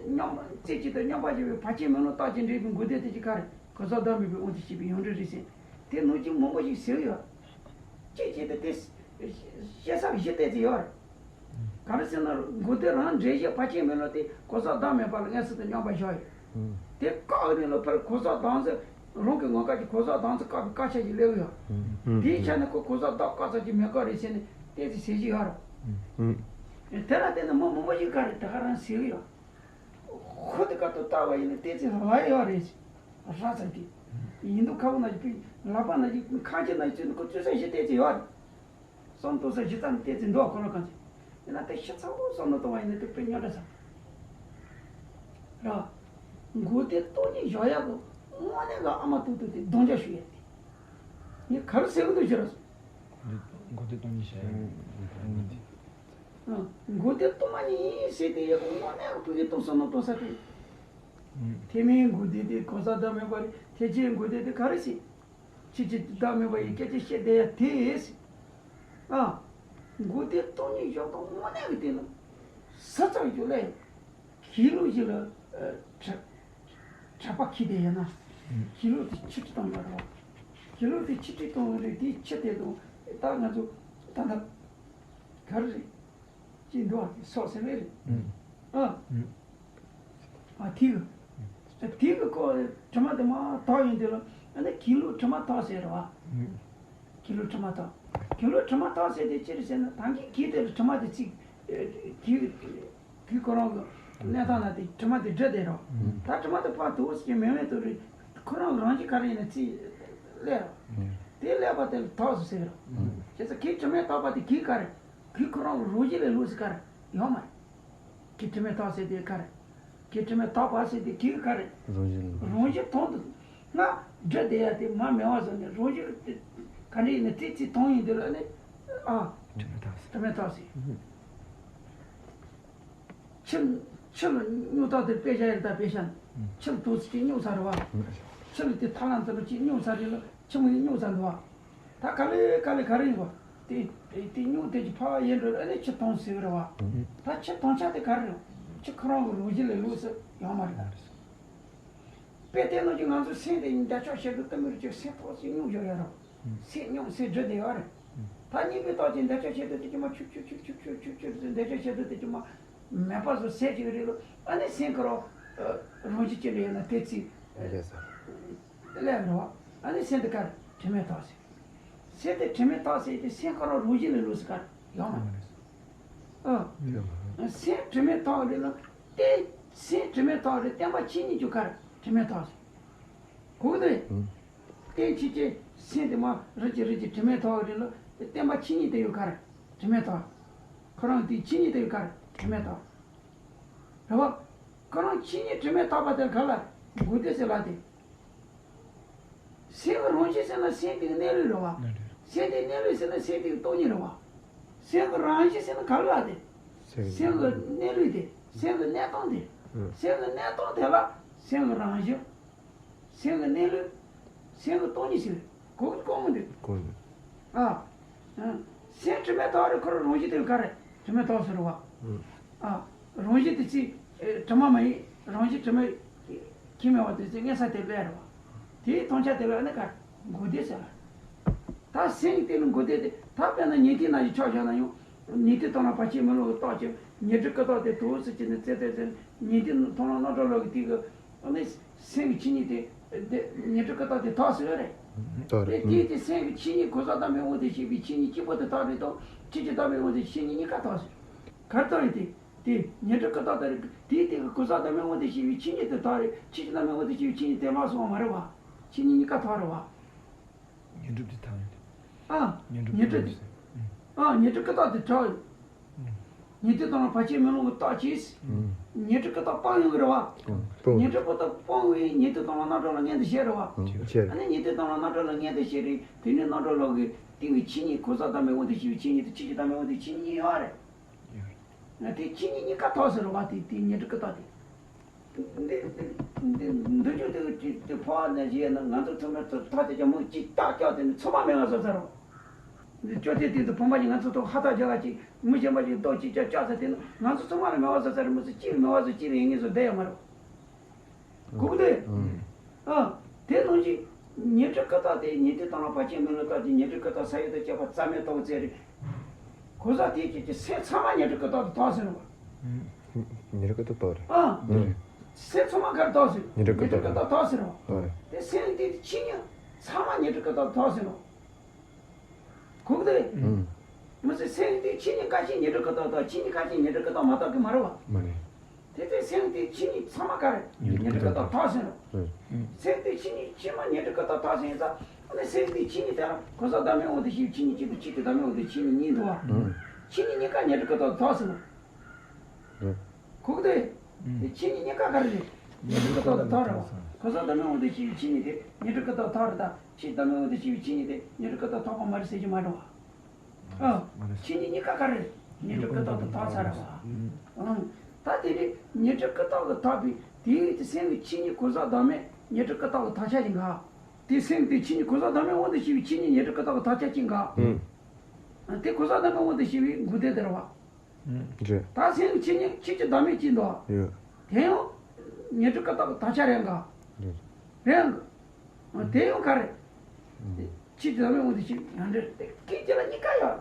མཉམ་རྩེ་གཅིག་ཏུ་མཉམ་པར་བཞག་པའི་བར་ཆད་མེད་ལམ་རྟགས་ཀྱིས་འདྲེས་པའི་མགོ་བདེ་དེ་ཅི་ག་རེ། གོ་ས་བདག་མེད་པའི་དབང་དུ་བྱས་པའི་ཡོངས་གྲུབ་རེད་ཟེར། དེ་ནང་བཞིན་མང་པོ་ཞིག་ཟེར་ཡོད། གཅིག་གཅིག་ཏུ་དེ་བཤད་ས་གཞི་གཏད་ཚེ་ཡོད་རེད། ག་རེ་ཟེར་ན་མགོ་བདེ་རང་འདྲེས་བཞག་བར་ཆད་མེད་ལམ་དེ་གོ་ས་བདག་མེད་པ་ལ་མངོན་སུམ་དུ་མཉམ་པར་བཞག་ཡོད། དེ་བཀག་རིང་ལ་ཕར་གོ་ས་བདག་འཛིན། རང་གི་ངོ་སྐལ་གྱི་གོ་ས་བདག་འཛིན་བཀག་པའི་བཀག་ཆ་ཞིག་སླེབས་ཡོད། དེའི་ཆ་ནས་ཁོ་གོ་ས་བདག་བཀག་ས་ཅིག་མེད་ཀ་རེད་ཟེར་ནས་གཏད་ཚེ་ཟེར་གྱི་ཡོད་རེད། དེ་ལ་བརྟེན་ནས་མི་མང་པོ་ཞིག་ག་རེ་ད་ག་རང་ཟེར་གྱི་ཡོད། ཁོ་དེ་ཀ་ཏོ་ལྟ་བ་ཡིན་ན་གཏད་ཚེ་ལ་ཡོད་རེད། ར་ཚ་དེ། ཡིན་དུ་ཁ་བོ་ན་ཞིག་པའི་ལག་པ་ན་ཞིག་ཁ་ཆེ་ན་ཞིག་ཚུད་ནས་ཁོ་ཚུད་ས་ཞིག་གཏད་ཚེ་ཡོད་རེད། བསམ་གཏོང་ས་ཞིག་ཙམ་གཏད་ཚེ་འདུག་ཁོ་ལ་གང་ཚེ། ཡིན་ན་དེ་ཤི་ཚང་པོ་བསམ་བློ་གཏོང་བ་ཡིན་ན་དེ་དཔེ་ཉོ་འདྲ་ས། ར། མགོ་བདེ་སྟོང་ཉིད་བཞག་ཡག་གི། དངོས་གནས་ཀྱི་ཨ་མ་ཏོག་ཏོ་དེ་རྡོག་རྒྱག་ཞུ་ཡ་དེ། ངས་ག་རེ་ཟེར་གི་འདུག་ཞེ་ར། མགོ་རྟིང་སྟོང་ཉིད་བྱས། ཨ། མགོ་རྟིང་སྟོང་མ་ཉིད་ཟེར་དེ་ཡ་དངོས་གནས་ཀྱི་ཕ་གི་སྟོང་ས་ནོ་སྟོང་ས་དེ། ཐེ་མའི་མགོ་རྟིང་དེ་གོ་ས་བདག་མེད་པ་རེད། ཐེག་ཆེན་མགོ་རྟིང་དེ་ག་རེ་ཟེར། ཁྱེད་ཀྱིས་བདག་མེད་པ་ཡི་སྐད་ཆ་བཤད་བསྡད་ཡ་དེ། ཨ། མགོ་རྟིང་སྟོང་ཉིད་བཞག་སྟངས་དངོས་གནས་ཀྱི་དེ་ནི་ས་ཚགས་རྒྱུ་ལས། གྱི་ལུག་ཅིག་ལ། ཨ། གྲ་གྲགས་པ་འཁྱེར་བསྡད་ཡོད་ན། གྱི་ལུག་དེ་ཆིག་ཁྲི་གཏོང་ཡོད་རེད་བ། གྱི་ལུག་དེ་ཆིག་ཁྲི་གཏོང་གི་རེད། དེའི་ཆུ་དེ་དང་ད་ང་ཚོ་ད་ལྟ་ག་རེ་རེད། ཅིག་འདུག་བ། དེ་སྲོག་ཟེར་བས་རེད། ཨ། ཨ། དེ་གི། དེ་གི་ཀོ་དྲི་མ་དེ་མར་དག་ཡོང་དུས་ལ་ཨ་ནི་གྱི་ལུག་དྲི་མ་དག་ཟེར་རེད་བ། གྱི་ལུག་དྲི་མ་དག་གྱི་ལུག་དྲི་མ་དག་ཟེར་དེ་ཅི་རེད་ཟེར་ན། ད་གིན་གྱི་དེ་ལ་དྲི་མ་དེ་ཚིག་གྱི་གྱི་ཁོ་རང་གི་གནས་སྟངས་ལ་དེ་དྲི་མ་དེ་འདྲ་དེ་རེད་བ། ད་དྲི་མ་དེ་ཕར་དུ་ཟེར་གྱི་མེད་མེད་དུ་རེད། ཁོ་རང་གི་རང་བཞིན་ག་རེ་ཡིན་ན་ཚིག་སླེབས་རེད། དེ་སླེབས་པ་དེ་ལ་དག་ཟེར་རེད། བྱས་ཙང་གྱི་དྲི་མས་དག་པ་དེ་གྱི་ག་རེད། གྱི་ཁོ་རང་གི་རང་བཞིན་ལས་ལོག་ཟེར་ག་རེད། ཡོད་མ་རེད། གྱི་དྲི་མས་དག་ཟེར་དེ་ག་རེད། གྱི་དྲི་མས་དག་པ་ཟེར་དེ་གྱི་ག་རེད། རང་བཞིན་ལ། རང་བཞིན་དོན་དུ་ང་འདྲི་བསྡད་ཡ་དེ་མ་མེད་པ་བཟོ་ནས་རང་བཞིན་དེ་ག་འདྲ་ཡིན་ན་དེ་ཚིག་དོན་ཡིན་དུས་ལ་ནི། ཨ། དྲི་མས་དག་ཟེར། དྲི་མས་དག་ཟེར། ཆུ་ཆུ་ལ་སྨྱུག་ཐག་དེ་དཔེ་བཞག་ཡིན་ད། དཔེ་བཞག་ཆུ་ལ་དུག་ཅིག་སྨྱུག་ཚར་རེད་བ། ཆུ་ལ་དེ་ཐག་ལ་འཛིན་པ་ཅིག་སྨྱུག་ཚར་དེ་ལ་ཆུ་མོ་ཡིས་སྨྱུག་ཚར་འདུག་བ། ད་ག་ལེ་ག་ལེ་ག་རེ་ཡིན་པ། དེ་དེ་སྨྱུག་དེ་ཅིག་ཕར་ཡལ་འགྲོ་ཨ་ནི་ཆུ་དྭངས་ཟེར་གི་རེད་བ། ད་ཆུ་དྭངས་ཆ་དེ་ག་རེ་རེད། ཆུ་ཁོ་རང་གི་རང་བཞིན་ལས་ལོག་ཟེར་ཡོད་མ་རེད་ད། དཔེ་དེ་ནང་བཞིན་ང་ཚོ་སེམས་དེ་འདྲ་ཆགས་བྱེད་དུ་གཏོང་མི་རུ་ཅིག་སེམས་ཐོག་ཅིག་སྨྱུག་བཞག་ཡོད་རེད། སེམས་སྨྱུག་སེམས་འདྲ་དེ་ཡོད་རེད། ད་གཉིས་པའི་རྟགས་ཀྱི་འདྲ་ཆགས་བྱེད་དུ་དེ་ཅི་མ་ཆུབ་ཆུབ་ཆུབ་ཆུབ་ཆུབ་ཆུབ་ཆུབ་ཟེར་འདྲ་ཆགས་བྱེད་དུ་དེ་ཅི་མ་མེད་པ་བཟོ་ཟེར་གྱི་རེད་ལོ། ཨ་ནི་སེམས་ཁོ་རང་རང་བཞིན་ཅི་འདྲ་ཡོད་ན་དེ་ཚིག་ལས་རེད་བ། ཨ་ནི་སེམས་དེ་ག་རེ་དྲི་མས་དག་ཟེར། སེམས་དེ་དྲི་མས་དག་ཟེར་དེ་སེམས་ཁོ་རང་རང་བཞིན་ལས་ལོག་ཟེར་ག་རེ་ཡོད་མ་རེད། ཨ། སེམས་དྲི་མས་དག་རེད་ལ། དེ་སེམས་དྲི་མས་དག་རེད། བརྟེན་པ་ཆོས་ཉིད་ཀྱི་ག་རེ་དྲི་མས་དག་ཟེར། གོ་གི་འདུག་གས། རྟེན་ཕྱི་ཆོས་སེམས་དེ་མ་རིག་གི་རིག་གི་དྲི་མས་དག་རེད་ལ། བརྟེན་པ་ཆོས་ཉིད་དེ་ཡོད་ག་རེ་དྲི་མས་དག་ཁོ་རང་དེ་ཆོས་ཉིད་དེ་ཡོད་ག་རེ་དྲི་མས་དག་རེད་བ། ཁོ་རང་ཆོས་ཉིད་དྲི་མས་དག་པ་དེ་ག་ལ་མགོ་བདེ་ཟེར་ལ་དེ། སེམས་ཀྱི་རང་བཞིན་ཟེར་ན་སེམས་དེ་གི་གནས་ལུགས་རེད་བ། སེམས་དེ་གནས་ལུགས་ཟེར་ན་སེམས་དེ་གི་སྟོང་ཉིད་རེད་བ། སེམས་ཀྱི་རང་བཞིན་ཟེར་ན་ག་ལ་དེ། སེམས་ཀྱི་གནས་ལུགས་དེ། སེམས་ཀྱི་གནས་སྟངས་དེ། སེམས་ཀྱི་གནས་སྟངས་དེ་ལ་སེམས་ཀྱི་རང་བཞིན། སེམས་ཀྱི་གནས་ལུགས། སེམས་ཀྱི་སྟོང་ཉིད་ཟེར། གོ་གི་གོ་མི་འདུག་གོ་འདུག་ཨ། སེམས་དྲི་མས་དག་རེད། ཁོ་རང་རང་བཞིན་དེ་ག་རེ་དྲི་མས་དག་ཟེར་བ། ཨ། རང་བཞིན་དེ་ཚིག་དྲི་མ་མ་ཡིན། རང་བཞིན་དྲི་མ་ཁྱི་མེད་བ་དེ་ཚིག་ངན་ས་དེ་ལས་རེད་བ། དེའི་དོན་ཆ་དེ་ལ་ནི་ག་མགོ་བདེ་ཟེར་བ། ད་སེམས་དེ་ནི་མགོ་བདེ་དེ་ད་དཔེར་ན་ཉན་ཐོས་ནང་བཞིན་ཆ་བཞག་ན་ཡང་ཉན་ཐོས་དང་ལ་བར་ཆད་མི་སློང་བའི་རྟགས་ཀྱི་ཉོན་སྒྲིབ་ཀུན་བཏགས་དེ་དོགས་སུ་བྱས་ནས་རྩད་དེ་ཟེར། ཉན་ཐོས་མཐོང་ལམ་རྣམ་གྲོལ་ལོག་གི་དེ་གི་ཨ་ནི་སེམས་ཀྱི་ཆོས་ཉིད་དེ་དེ་ཉོན་སྒྲིབ་ཀུན་བཏགས་དེ་དག་ཟེར་བ་རེད། དག་རེད། དེ་དེ་དེ་སེམས་ཀྱི་ཆོས་ཉིད་གོ་ས་དང་མི་དབང་དུ་བྱེད་པའི་ཆོས་ཉིད་གཅིག་པོ་དེ་དག་རེད་དང་། ཆོས་ཅན་དང་མི་དབང་དུ་ཆོས་ཉིད་གཉིས་ཀ་དག་ཟེར། གར་དག་རེད་དེ། དེ་ཉོན་སྒྲིབ་ཀུན་བཏགས་དེ་རེད། དེ་དེ་གི་གོ་ས་དང་མི་དབང་དུ་བྱེད་པའི་ཆོས་ཉིད་དེ་དག་རེད། ཆོས་ཅན་དང་མི་དབང་དུ་བྱེད་པའི་ཆོས་ཉིད་དེ་མ་སོང་བ་མ་རེད་བ། ཆོས་ཉིད་གཉིས་ཀ་དག་རེད་བ། ཉོན་སྒྲིབ་དེ་དག་ཡོད་དེ། ཨ། ཉོན་སྒྲིབ་ཉོན་སྒྲིབ་དེ། ཨ། ཉོན་སྒྲིབ་ཀུན་བཏགས་དེ་དག་ཡོད། ཉན་ཐོས་དང་ལ་བར་ཆད་མི་སློང་གི་རྟགས་ཀྱིས། ཉོན་སྒྲིབ་ཀུན་བཏགས་སྤང་ཡོང་གི་རེད་བ། སྤོང་། ཉོན་སྒྲིབ་ཀུན་བཏགས་སྤོང་བའི་ཉན་ཐོས་དང་ལ་རྣམ་གྲོལ་ལ་མངོན་དུ་བྱེད་རེད་བ། བྱེད། ཨ་ནི་ཉན་ཐོས་དང་ལ་རྣམ་གྲོལ་ལ་མངོན་དུ་བྱེད་རེད། དེ་ནས་རྣམ་གྲོལ་ལོག་གི་སྟེང་གི་ཆོས་ཉིད་གོ་ས་དང་མི་དབང་དུ་བྱེད་པའི་ཆོས་ཉིད་དང་ཆོས་ཅན་དང་མི་དབང་དུ་ཆོས་ཉིད་ཡོད་རེད། ཡོད་རེད། ང་དེ་ཆོས་ཉིད་གཉིས་ཀ་དག་ཟེར་རེད་བ། དེ་དེ་ཉོན་སྒྲིབ་ཀུན་བཏགས་དེ། འདི་འདི་འདི་འདི་རྒྱུ་དེ་དེ་ཕོ་བ་ནས་བཞེས་ན་ང་ཚོ་ཚང་མས་ཐོག་དེ་ཀྱང་མུ་གཅིག་ཏག་ཀྱག་དེ་ནི་ཚང་མ་མེད་པ་བཟོ་ཚར་རོ། འདི་ཅོ་དེ་དེ་ཚོ་བུམ་པ་ཅིག་ང་ཚོ་ཐོག་ཧ་ཐག་རྒྱག་ག་ཅིག་མི་གཞན་པ་ཅིག་ལྡོག་ཅིག་ཅག་ཅག་ཟེར་དེ་ནི་ང་ཚོ་ཚང་མ་ལ་མེད་པ་བཟོ་ཚར་རེད། མི་ཚོ་གཅིག་ལ་མེད་པ་བཟོ་གཅིག་ལ་ཡིན་ངེས་བཟོ་བསྡད་ཡོད་མ་རེད། གུག་དེ། ཨ། དེ་ནང་བཞིན་ཉོན་སྒྲིབ་ཀུན་བཏགས་དེ་ཉན་ཐོས་དང་ལ་བར་ཆད་མི་སློང་རྟགས་ཀྱིས་ཉོན་སྒྲིབ་ཀུན་བཏགས་ས་ཡོད་དུ་སྐྱེས་པ་རྩ་མེད་ལྟ་བུ་ཚེ་རེད། གོ་ས་དེའི་རྐྱེན་གྱིས་སེམས་ཚང་མ་ཉོན་སྒྲིབ་ཀུན་བཏགས་དེ་དག་ཟེར་བ། ཉོན་སྒྲིབ་ཀུན་བཏགས་དག་རེད། ཨ། ཨ། སེམས་ཚང་མ་ག་རེ་དག་ཟེར། ཉོན་སྒྲིབ་ཀུན་བཏགས། ཉོན་སྒྲིབ་ཀུན་བཏགས་དག་ཟེར་བ། དག་རེད། དེ་སེམས་དེ་ཆོས་ཉིད་ཚང་མ་ཉོན་སྒྲིབ་ཀུན་བཏགས་དེ་དག་ཟེར་བ། གུག་དེ། ཨ། མི་ཚེ་སེམས་དེ་ཆོས་ཉིད་ཀ་ཅིག་ཉོན་སྒྲིབ་ཀུན་བཏགས་དག་ཆོས་ཉིད་ཀ་ཅིག་ཉོན་སྒྲིབ་ཀུན་བཏགས་མ་གཏོགས་ཀྱི་མ་རེད་བ། མ་རེད། དེ་ཚེ་སེམས་དེ་ཆོས་ཉིད་ཚང་མ་ག་རེ། ཉོན་སྒྲིབ་ཀུན་བཏགས་དག་ཟེར་རོ། ཨ། སེམས་དེ་ཆོས་ཉིད་ཕྱི་མ་ཉོན་སྒྲིབ་ཀུན་བཏགས་དག་ཟེར་ཡིན་ཙང་། ཨ་ནི་སེམས་དེ་ཆོས་ཉིད་དེ་རང་གོ་ས་བདག་མེད་དབང་དུ་བྱེད་པའི་ཆོས་ཉིད་གཅིག་དང་ཆོས་ཅན་བདག་མེད་དབང་དུ་བྱེད་པའི་ཆོས་ཉིད་གཉིས་འདུག་བ། ཨ། ཆོས་ཉིད་གཉིས་ཀ་ཉོན་སྒྲིབ་ཀུན་བཏགས་དག་ཟེར་རོ། ཨ། གུག་དེ། ཨ། དེ་ཆོས་ཉིད་གཉིས་ཀ་ག་རེ་རེད། ཉོན་སྒྲིབ་ཀུན་རྟོག་ཏུ་ཐོགས་རེད་བ། གོས་ཟག་བདག་མེད་དབང་དུ་བྱས་པའི་ཆོས་ཉིད་དེ་ཉོན་སྒྲིབ་ཀུན་རྟོག་ཐོགས་རེད་ད། ཆོས་བདག་མེད་དབང་དུ་བྱས་པའི་ཆོས་ཉིད་དེ་ཉོན་སྒྲིབ་ཀུན་རྟོག་ཐོགས་པ་མ་རེད་ཟེར་གྱི་མ་རེད་བ། ཨ། ཆོས་ཉིད་གཉིས་ཀ་ག་རེ་རེད། ཉོན་སྒྲིབ་ཀུན་རྟོག་ཏུ་ཐོགས་ཚར་རེད་བ། ཨང་། ད་དེ་ནི་ཉོན་སྒྲིབ་ཀུན་རྟོག་གི་ཐོགས་པའི་དེའི་དེ་སེམས་ཀྱི་ཆོས་ཉིད་གོས་ཟག་བདག་མེད་ཉོན་སྒྲིབ་ཀུན་རྟོག་གི་ཐོགས་ཆ་ཡིན་ག། དེ་སེམས་དེ་ཆོས་ཉིད་གོས་ཟག་བདག་མེད་དབང་དུ་བྱས་པའི་ཆོས་ཉིད་ཉོན་སྒྲིབ་ཀུན་རྟོག་གི་ཐོགས་ཆ་ཡིན་ག། ཨང་། དེ་གོས་ཟག་བདག་མེད་དབང་དུ་བྱས་པའི་འགོག་བདེན་དེ་རེད་བ། རེད། ད་སེམས་ཀྱི་ཆོས་ཉིད་ཆོས་ཀྱི་བདག་མེད་ཅིག་འདུག་ཡོད། དེ་ཡང་ཉོན་སྒྲིབ་ཀུན་རྟོག་གི་ཐོགས་ཆ་རེད་ག། རེད། རེད་ག། དེ་ཡང་ག་རེ། ཆོས་ཀྱི་བདག་མེད་དབང་དུ་བྱས་ཡང་འདྲ་རེད། དེ་སྐད་ཅིག་ལ་གཉིས་ཀ་ཡོད།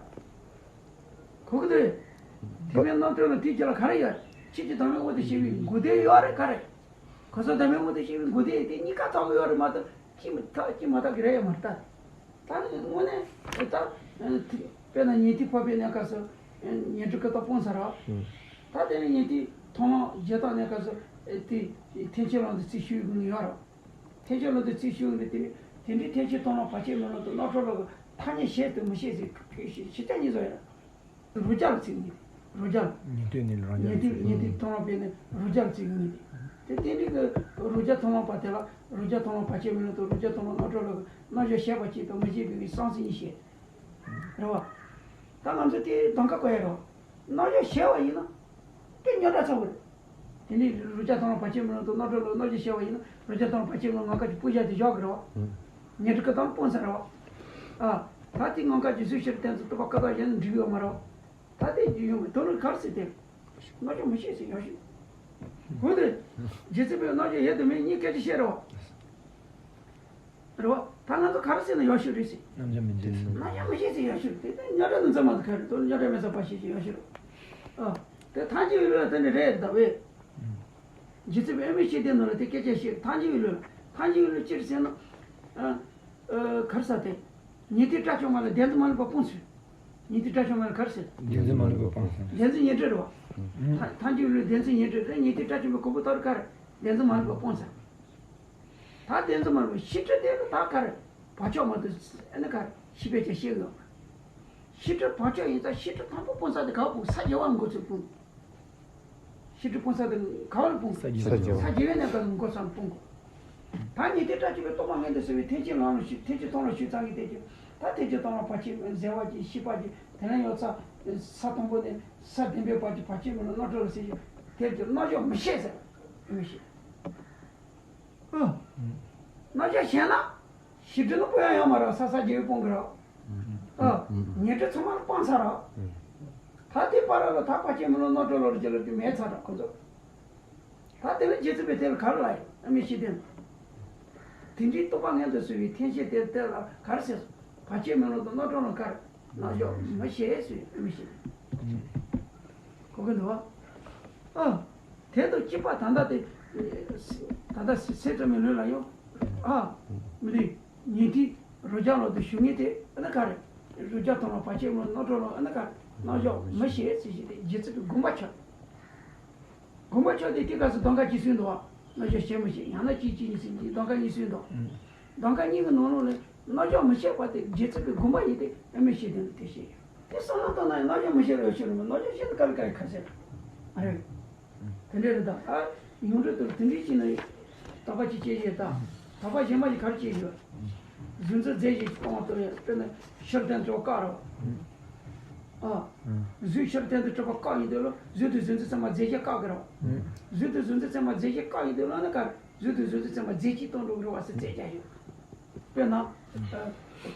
གོ་གི་འདུག་དེ་མིན་རྣམ་གྲོལ་ལ་དེ་ཅིག་ལ་ག་རེ་ཡོད། ཆོས་ཀྱི་བདག་མེད་དབང་དུ་བྱས་པའི་འགོག་བདེན་ཡོད་རེད་ག་རེ། གོས་ཟག་བདག་མེད་དབང་དུ་བྱས་པའི་འགོག་བདེན་དེ་གཉིས་ཀ་ཐོགས་ཀྱི་ཡོད་རེད་མ་གཏོགས་གཅིག་མ་ཐོགས་གཅིག་མ་ཐོགས་ཀྱི་རེད་ཡ་མ་རེད་ད། ད་ནི་དངོས་གནས་ད་དཔེར་ན་ཉན་ཐོས་འཕགས་པའི་གནས་སྐབས་སུ་ཉན་ཐོས་ཀྱི་ཐོག་སྤོང་ཚར་རོ། ད་དེ་ནི་ཉན་ཐོས་མཐོང་ལམ་བརྒྱད་དང་གནས་སྐབས་སུ་དེ་ཐེག་ཆེན་ལམ་དུ་རྩིས་ཞུ་དགོས་ནི་ཡོད་རོ། ཐེག་ཆེན་ལམ་དུ་རྩིས་ཞུ་དགོས་ནི་དེ་ནི་དེ་འདྲའི་ཐེག་ཆེན་མཐོང་ལམ་བར་ཆད་མེད་ལམ་དུ་རྣམ་གྲོལ་ལམ་གྱི་ཐ་སྙད་བཤད་དང་མི་བཤད་ཟེར་ཞིབ་ཆ་གཉིས་བཟོ་ཡོད་རོ། རང་རྒྱལ་ལ་བརྩི་གི་མེད། རང་རྒྱལ། ཉན་ཐོས་ནི་རང་རྒྱལ་ལ་ཉན་ཐོས་བརྩི་གི་ཉན་ཐོས་མཐོང་ལམ་པས་ནི་རང་རྒྱལ་ལ་བརྩི་གི་མེད། དེ་དེ་འདྲའི་གི་རང་རྒྱལ་མཐོང་ལམ་པ་དེ་ལ་རང་རྒྱལ་མཐོང་ལམ་བར་ཆད་མེད་ལམ་དུ་རང་རྒྱལ་མཐོང་ལམ་རྣམ་གྲོལ་ལམ་གྱི་རྣམ་གཞག་བཤད་པ་གཅིག་དང་མི་བཤད་པའི་གི་གསང་ཚིག་གཉིས་བཤད། རེད་བ། ད་ང་ཚོ་དེ་གདམ་ཁ་བཀོད་ཡ་རོ། རྣམ་གཞག་བཤད་པ་ཡིན་ན། དེ་རྙོག་དྲ་ཚ་བོ་རེད། དེ་ནས་རང་རྒྱལ་མཐོང་ལམ་བར་ཆད་མེད་ལམ་དུ་རྣམ་གྲོལ་ལམ་རྣམ་གཞག་བཤད་པ་ཡིན་ན་རང་རྒྱལ་མཐོང་ལམ་བར་ཆད་མེད་ལམ་ངང་ག་ཅིག་སྤོང་བྱ་དེ་བཞག་གི་རེད་བ། ཉན་ཐོས་ཀྱི་དོན་སྤོང་ཚར་རེད་བ། ཨ། ད་དེ་ངང་ག་ཅིག་གཟུགས་ཕྱིར་དོན་ཚུལ་རྟོག་པ་ཀུན་བཏགས་གཞན་ནི་འགྲིག་ཡོད་མ་རེད་བ། ད་དེ་རྒྱུ་ཡོང་བའི་དོན་ནི་ག་རེ་ཟེར་ཏེ། རྣམ་གཞག་མི་ཤེས་ཟེར་ཡག་ཤོས། འོ་དེ། རྗེ་བཙུན་པས་རྣམ་གཞག་ཡོད་དང་མེད་གཉིས་སྐད་ཆ་བཤད་རེད་བ། རེད་བ། ད་ང་ཚོ་ག་རེ་ཟེར་ན་ཡག་ཤོས་རེད་ཟེར། རྣམ་གཞག་མི་འཛིན་ཟེར། རྣམ་གཞག་མི་ཤེས་ཟེར་ཡག་ཤོས་རེད། དེ་རྙོག་དྲ་ནི་འཛིན་མ་ཐུབ་ཁ་རེད། དོན་རྙོག་དྲ་མེད་ས་པ་ཤེས་ཀྱི་ཡག་ཤོས་རེད། ཨ། དེ་ཐལ་འགྱུར་བའི་ལུགས་ལ་དེ་ནི་རེད་ད་བས། རྗེ་བཙུན་པས་དབུ་མའི་ཤེས་ལྡན་ནང་ལ་དེ་སྐད་ཆ་བཤད། ཐལ་འགྱུར་བའི་ལུགས་ལ། ཐལ་འགྱུར་བའི་ལུགས་ཅི་རེད་ཟེར་ན། ཨ། ཨ། ག་རེ་ཟེར་ཏེ། ཉན་ཐོས་དགྲ་བཅོམ་པ་ལ་བདེན་རྫུན་མ་ལུགས་པ་སྤོང་ཟེར། ཉན་ཐོས་དགྲ་བཅོམ་པ་ལ་ག་རེ་ཟེར། བདེན་རྫུན་མ་ལུགས་པ་སྤོང་ཟེར། བདེན་རྫུན་ཉན་སྤྲོད་རེད་བ། ཐལ་ཐལ་འགྱུར་ལུགས་བདེན་རྫུན་ཉན་སྤྲོད་རེད། ཉན་ཐོས་དགྲ་བཅོམ་པའི་གོ་འཕང་ཐོབ་རེད་ག་རེ། བདེན་རྫུན་མ་ལུགས་པ་སྤོང་ཟེར། ད་བདེན་རྫུན་མ་ལུགས་པ་ཤེས་སྒྲིབ་དེ་ལ་ད་ག་རེ། བག་ཆགས་མ་གཏོགས་ཨ་ནི་ག་རེ་ཤེས་པས་ཀྱང་ཤེས་གི་ཡོད་མ་རེད། ཤེས་སྒྲིབ་བག་ཆགས་ཡིན་ཙང་ཤེས་སྒྲིབ་དང་པོ་སྤོང་ས་དེ་ག་པར་སྤོང་། ས་བརྒྱད་པ་འགོ་ཚུགས་སྤོང་། ཤེས་སྒྲིབ་སྤོང་ས་དེ་ག་བར་སྤོང་། ས་བརྒྱད་པ། ས་བརྒྱད་པའི་གནས་སྐབས་སུ་འགོ་ཚུགས་སྤོང་དགོས། ད་ཉན་ཐོས་དགྲ་བཅོམ་པའི་རྟོགས་པ་མངོན་དུ་གསལ་བའི་ཐེག་ཆེན་ལམ་ལ་ཞུགས། ཐེག་ཆེན་མཐོང་ལམ་ཞུགས་ཚར་གི་དེ་ཀྱང་ད་ཐེག་ཆེན་མཐོང་ལམ་བར་ཆད་མེད་བཟོད་པ་གཅིག་ཤེས་པ་གཅིག་དེ་ལ་ཡང་ས་ས་དང་པོ་ནས་ས་བདུན་པའི་བར་གྱི་བར་ཆད་མེད་ལམ་རྣམ་གྲོལ་ལ་ཟེར་ཞིང་དེར་གྱི་རྣམ་གཞག་མི་ཤེས་ཟེར། མི་ཤེས། ཨ། རྣམ་གཞག་ཤེས་ན། ཤེས་སྒྲིབ་ནི་སྤོང་ཡ་ཡོད་མ་རེད། ས་ས་བརྒྱད་པས་སྤོང་གི་རེད། ཨ། ཉན་སྒྲིབ་ཚང་མ་སྤངས་ཚར་རེད། ད་དེ་བར་ལ་ད་བར་ཆད་མེད་ལམ་རྣམ་གྲོལ་ལམ་རེ་རྒྱུ་ལ་དེ་མེད་ཚར་རེད་ཁོ་ཚོ། ད་དེ་ལ་རྗེ་བཙུན་པས་དེ་ལ་ག་རེ་ལབ་ཡོད། ཨ་མའི་ཤེས་ལྡན། དེ་འདྲའི་རྟོགས་པ་མངོན་དུ་གསལ་བའི་ཐེག་ཆེན་དེ་དེ་ལ་ག་རེ་ཟེར་སོང་། བར་ཆད་མེད་ལམ་དང་རྣམ་གྲོལ་ལམ་ག་རེ། རྣམ་གཞག་མི་ཤེས་ཟེར། ཨ་མའི་ཤེས་ལྡན། གོ་གི་འདུག་བ། ཨ། དེ་དང་གཅིག་པ་ད་ལྟ་དེ། ད་ལྟ་སེ་སེ་ཙམ་མའི་ལུགས་ལ་ཡོང་། ཨ། མི་འདུག་ཉན་ཐོས་རང་རྒྱལ་ལམ་དུ་ཞུགས་མཁན་དེ་ཨ་ནི་ག་རེ། རང་རྒྱལ་མཐོང་ལམ་བར་ཆད་མེད་ལམ་རྣམ་གྲོལ་ལམ་ཨ་ནི་ག་རེ། རྣམ་གཞག་མི་ཤེས་ཟེར་ཞིག་དེ་རྗེ་བཙུན་པས་དགོངས་པ་ཆོད། དགོངས་པ་ཆོད་དེ་དེ་སྐབས་སུ་གདམ་ཀ་གཅིག་གསུངས་འདུག་བ། རྣམ་གཞག་ཤེས་མི་ཤེས་ཡང་ན་གཅིག་གཅིག་གཉིས་གསུམ་གྱིས་གདམ་ཀ་གཉིས་གསུངས་འདུག་གདམ་ཀ་གཉིས་ཀྱི་ནང་ལོགས་ལ་རྣམ་གཞག་མི་ཤེས་པ་དེ་རྗེ་བཙུན་པས་དགོངས་པ་ཡིན་ཏེ་ཨ་མའི་ཤེས་ལྡན་ལ་དེ་བཤད་ཡོད། དེ་བསམ་བློ་བཏང་ན་ཡང་རྣམ་གཞག་མི་ཤེས་རེད་ཤེས་རེད་མ་རྣམ་གཞག་ཤེས་ན་དཀའ་ལས་དཀའ་ལས་ཁ་ཟེར། ཨ་རེད། དེ་འདྲ་རེད་ད། ཨ། ཡོངས་གྲགས་དུ་དེ་འདྲའི་ཅིག་ནི། དོགས་པ་ཅིག་སྐྱེ་ཡོད་ད། དོགས་པ་གཞན་པ་ཞིག་ག་རེ་སྐྱེ་ཡོད། གཟུགས་འཛིན་རྫས་གཞན་གྱིས་སྤང་བ་ལྟར་ཡང་དཔེར་ན་ཕྱིར་དོན་གྲུབ་པ་བཀག་རེད་བ། ཨ། གཟུགས་ཕྱིར་དོན་དུ་གྲུབ་པ་བཀག་ཡིན་དུས་ལ་གཟུགས་དང་གཟུགས་འཛིན་ཚད་མ་རྫས་གཞན་བཀག་གི་རེད་བ། གཟུགས་དང་གཟུགས་འཛིན་ཚད་མ་རྫས་གཞན་བཀག་ཡིན་དུས་ལ་ནི་ག་རེ་གཟུགས་དང་གཟུགས་འཛིན་ཚད་མ་རྫས་གཅིག་སྟོང་འགྲོ་གི་རེད་བ་ཟེར་རྫས་བརྒྱ་ཡོད། དཔེར་ན།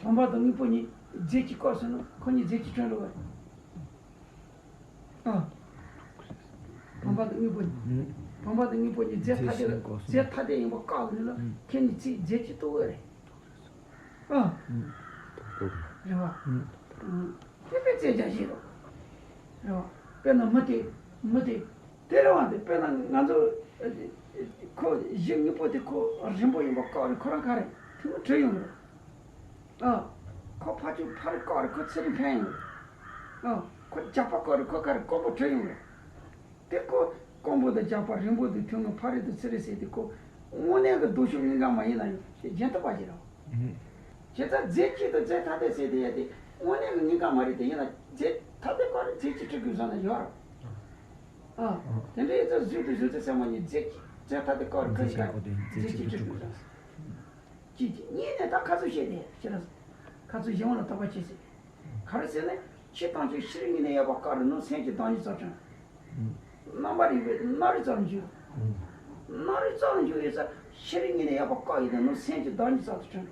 བུམ་པ་དང་དངོས་པོ་གཉིས་རྫས་གཅིག་བཀག་སོང་ན་ཁོ་གཉིས་རྫས་གཅིག་གྲོལ་འགྲོ་གི་རེད། ཨ། བུམ་པ་དང་དངོས་པོ་གཉིས། བུམ་པ་དང་དངོས་པོ་གཉིས་རྫས་ཐ་དད་ལ་རྫས་ཐ་དད་ཡིན་པ་བཀག་ནས་ལ་ཁྱེད་གཉིས་ཚིག་རྫས་གཅིག་ཏུ་འོས་རེད། ཨ། རེད་བ། དེ་དཔེ་རྫས་བརྒྱ་ཞིག་རེད། རེད་བ། དཔེར་ན་མི་དེ། མི་དེ། དེ་རེད་བ། དེ་དཔེར་ན་ང་ཚོ་ཁོ་གཞི་དངོས་པོ་དེ་ཁོ་རིང་པོ་ཡིན་པ་བཀག་རེད་ཁོ་རང་ག་རེ་ཐུང་ངུ་བྲི་ཡོང་རེད། ཨ། ཁོ་ཕར་ཚུར་ཕར་བཀག་རེད་ཁོ་ཚུར་འཕེན་ཡོང་རེད། ཨ། ཁོ་རྒྱག་པ་བཀག་རེད་ཁོ་ག་རེ་རྐང་པ་བྲི་ཡོང་རེད། དེ་ཁོ་རྐང་པ་དང་རྒྱག་པ་རིང་པོ་དང་ཐུང་ངུ་ཕ་རི་དང་ཚུ་རི་ཟེར་དེ་ཁོ་དངོས་གནས་ཀྱི་ལྡོག་ཕྱོགས་དངོས་འགལ་མ་ཡིན་ན་ཡང་ཞེས་རྒྱན་ཐུབ་པ་ཞིག་རེད། བྱས་ཙང་རྫས་གཅིག་དང་རྫས་ཐ་དད་ཟེར་དེ་ཡ་དེ་དངོས་གནས་ཀྱི་དངོས་འགལ་མ་རེད་དེ་ཡིན་ན་རྫས་ཐ་དད་ཀ་རེ་རྫས་གཅིག་བྲི་དགོས་བསམ་ན་ཡོད་རེད། ཨ། དེ་འདྲ་ཡིན་ཙང་གཟུགས་དང་གཟུགས་འཛིན་ཚད་མ་གཉིས་རྫས་གཅིག་ ཟེར་ཐ་དེ་ཀ་རུ་ཁ་རུ་ཁ་རྫས་ཆེན་པོ་དེ་རྫས་ཆེན་པོ་གཅིག་དགོས་རེད། གཅིག་གཅིག་གཉིས་ནས་ད་ཁ་ཚུགས་བཤད་དེ་ཁྱེད་རང་ཁ་ཚུགས་གཞན་དབང་ལ་དོགས་པ་ཆེ་ཟེར། ག་རེ་ཟེར་ན་ཕྱི་དང་ཕྱི་ཕྱི་རིགས་གཉིས་ནས་ཡོད་པ་ཀ་རུ་ནུ་སེམས་ཀྱི་བདག་ཉིད་ཙམ་བྱུང་། རྣམ་པར་རིག་པའི་རྣམ་རིག་ཙམ་འཇུག་རྣམ་རིག་ཙམ་འཇུག་ཡོད་ས་ཕྱི་རིགས་གཉིས་ནས་ཡོད་པ་ཀ་ཡོད་དེ་ནུ་སེམས་ཀྱི་བདག་ཉིད་ཙམ་དུ་བྱུང་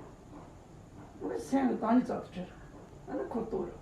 འགྲོ། སེམས་ཀྱི་བདག་ཉིད་ཙམ་དུ་བྱུང་། ཨ་ནི་ཁོ་རྟོགས་རེད།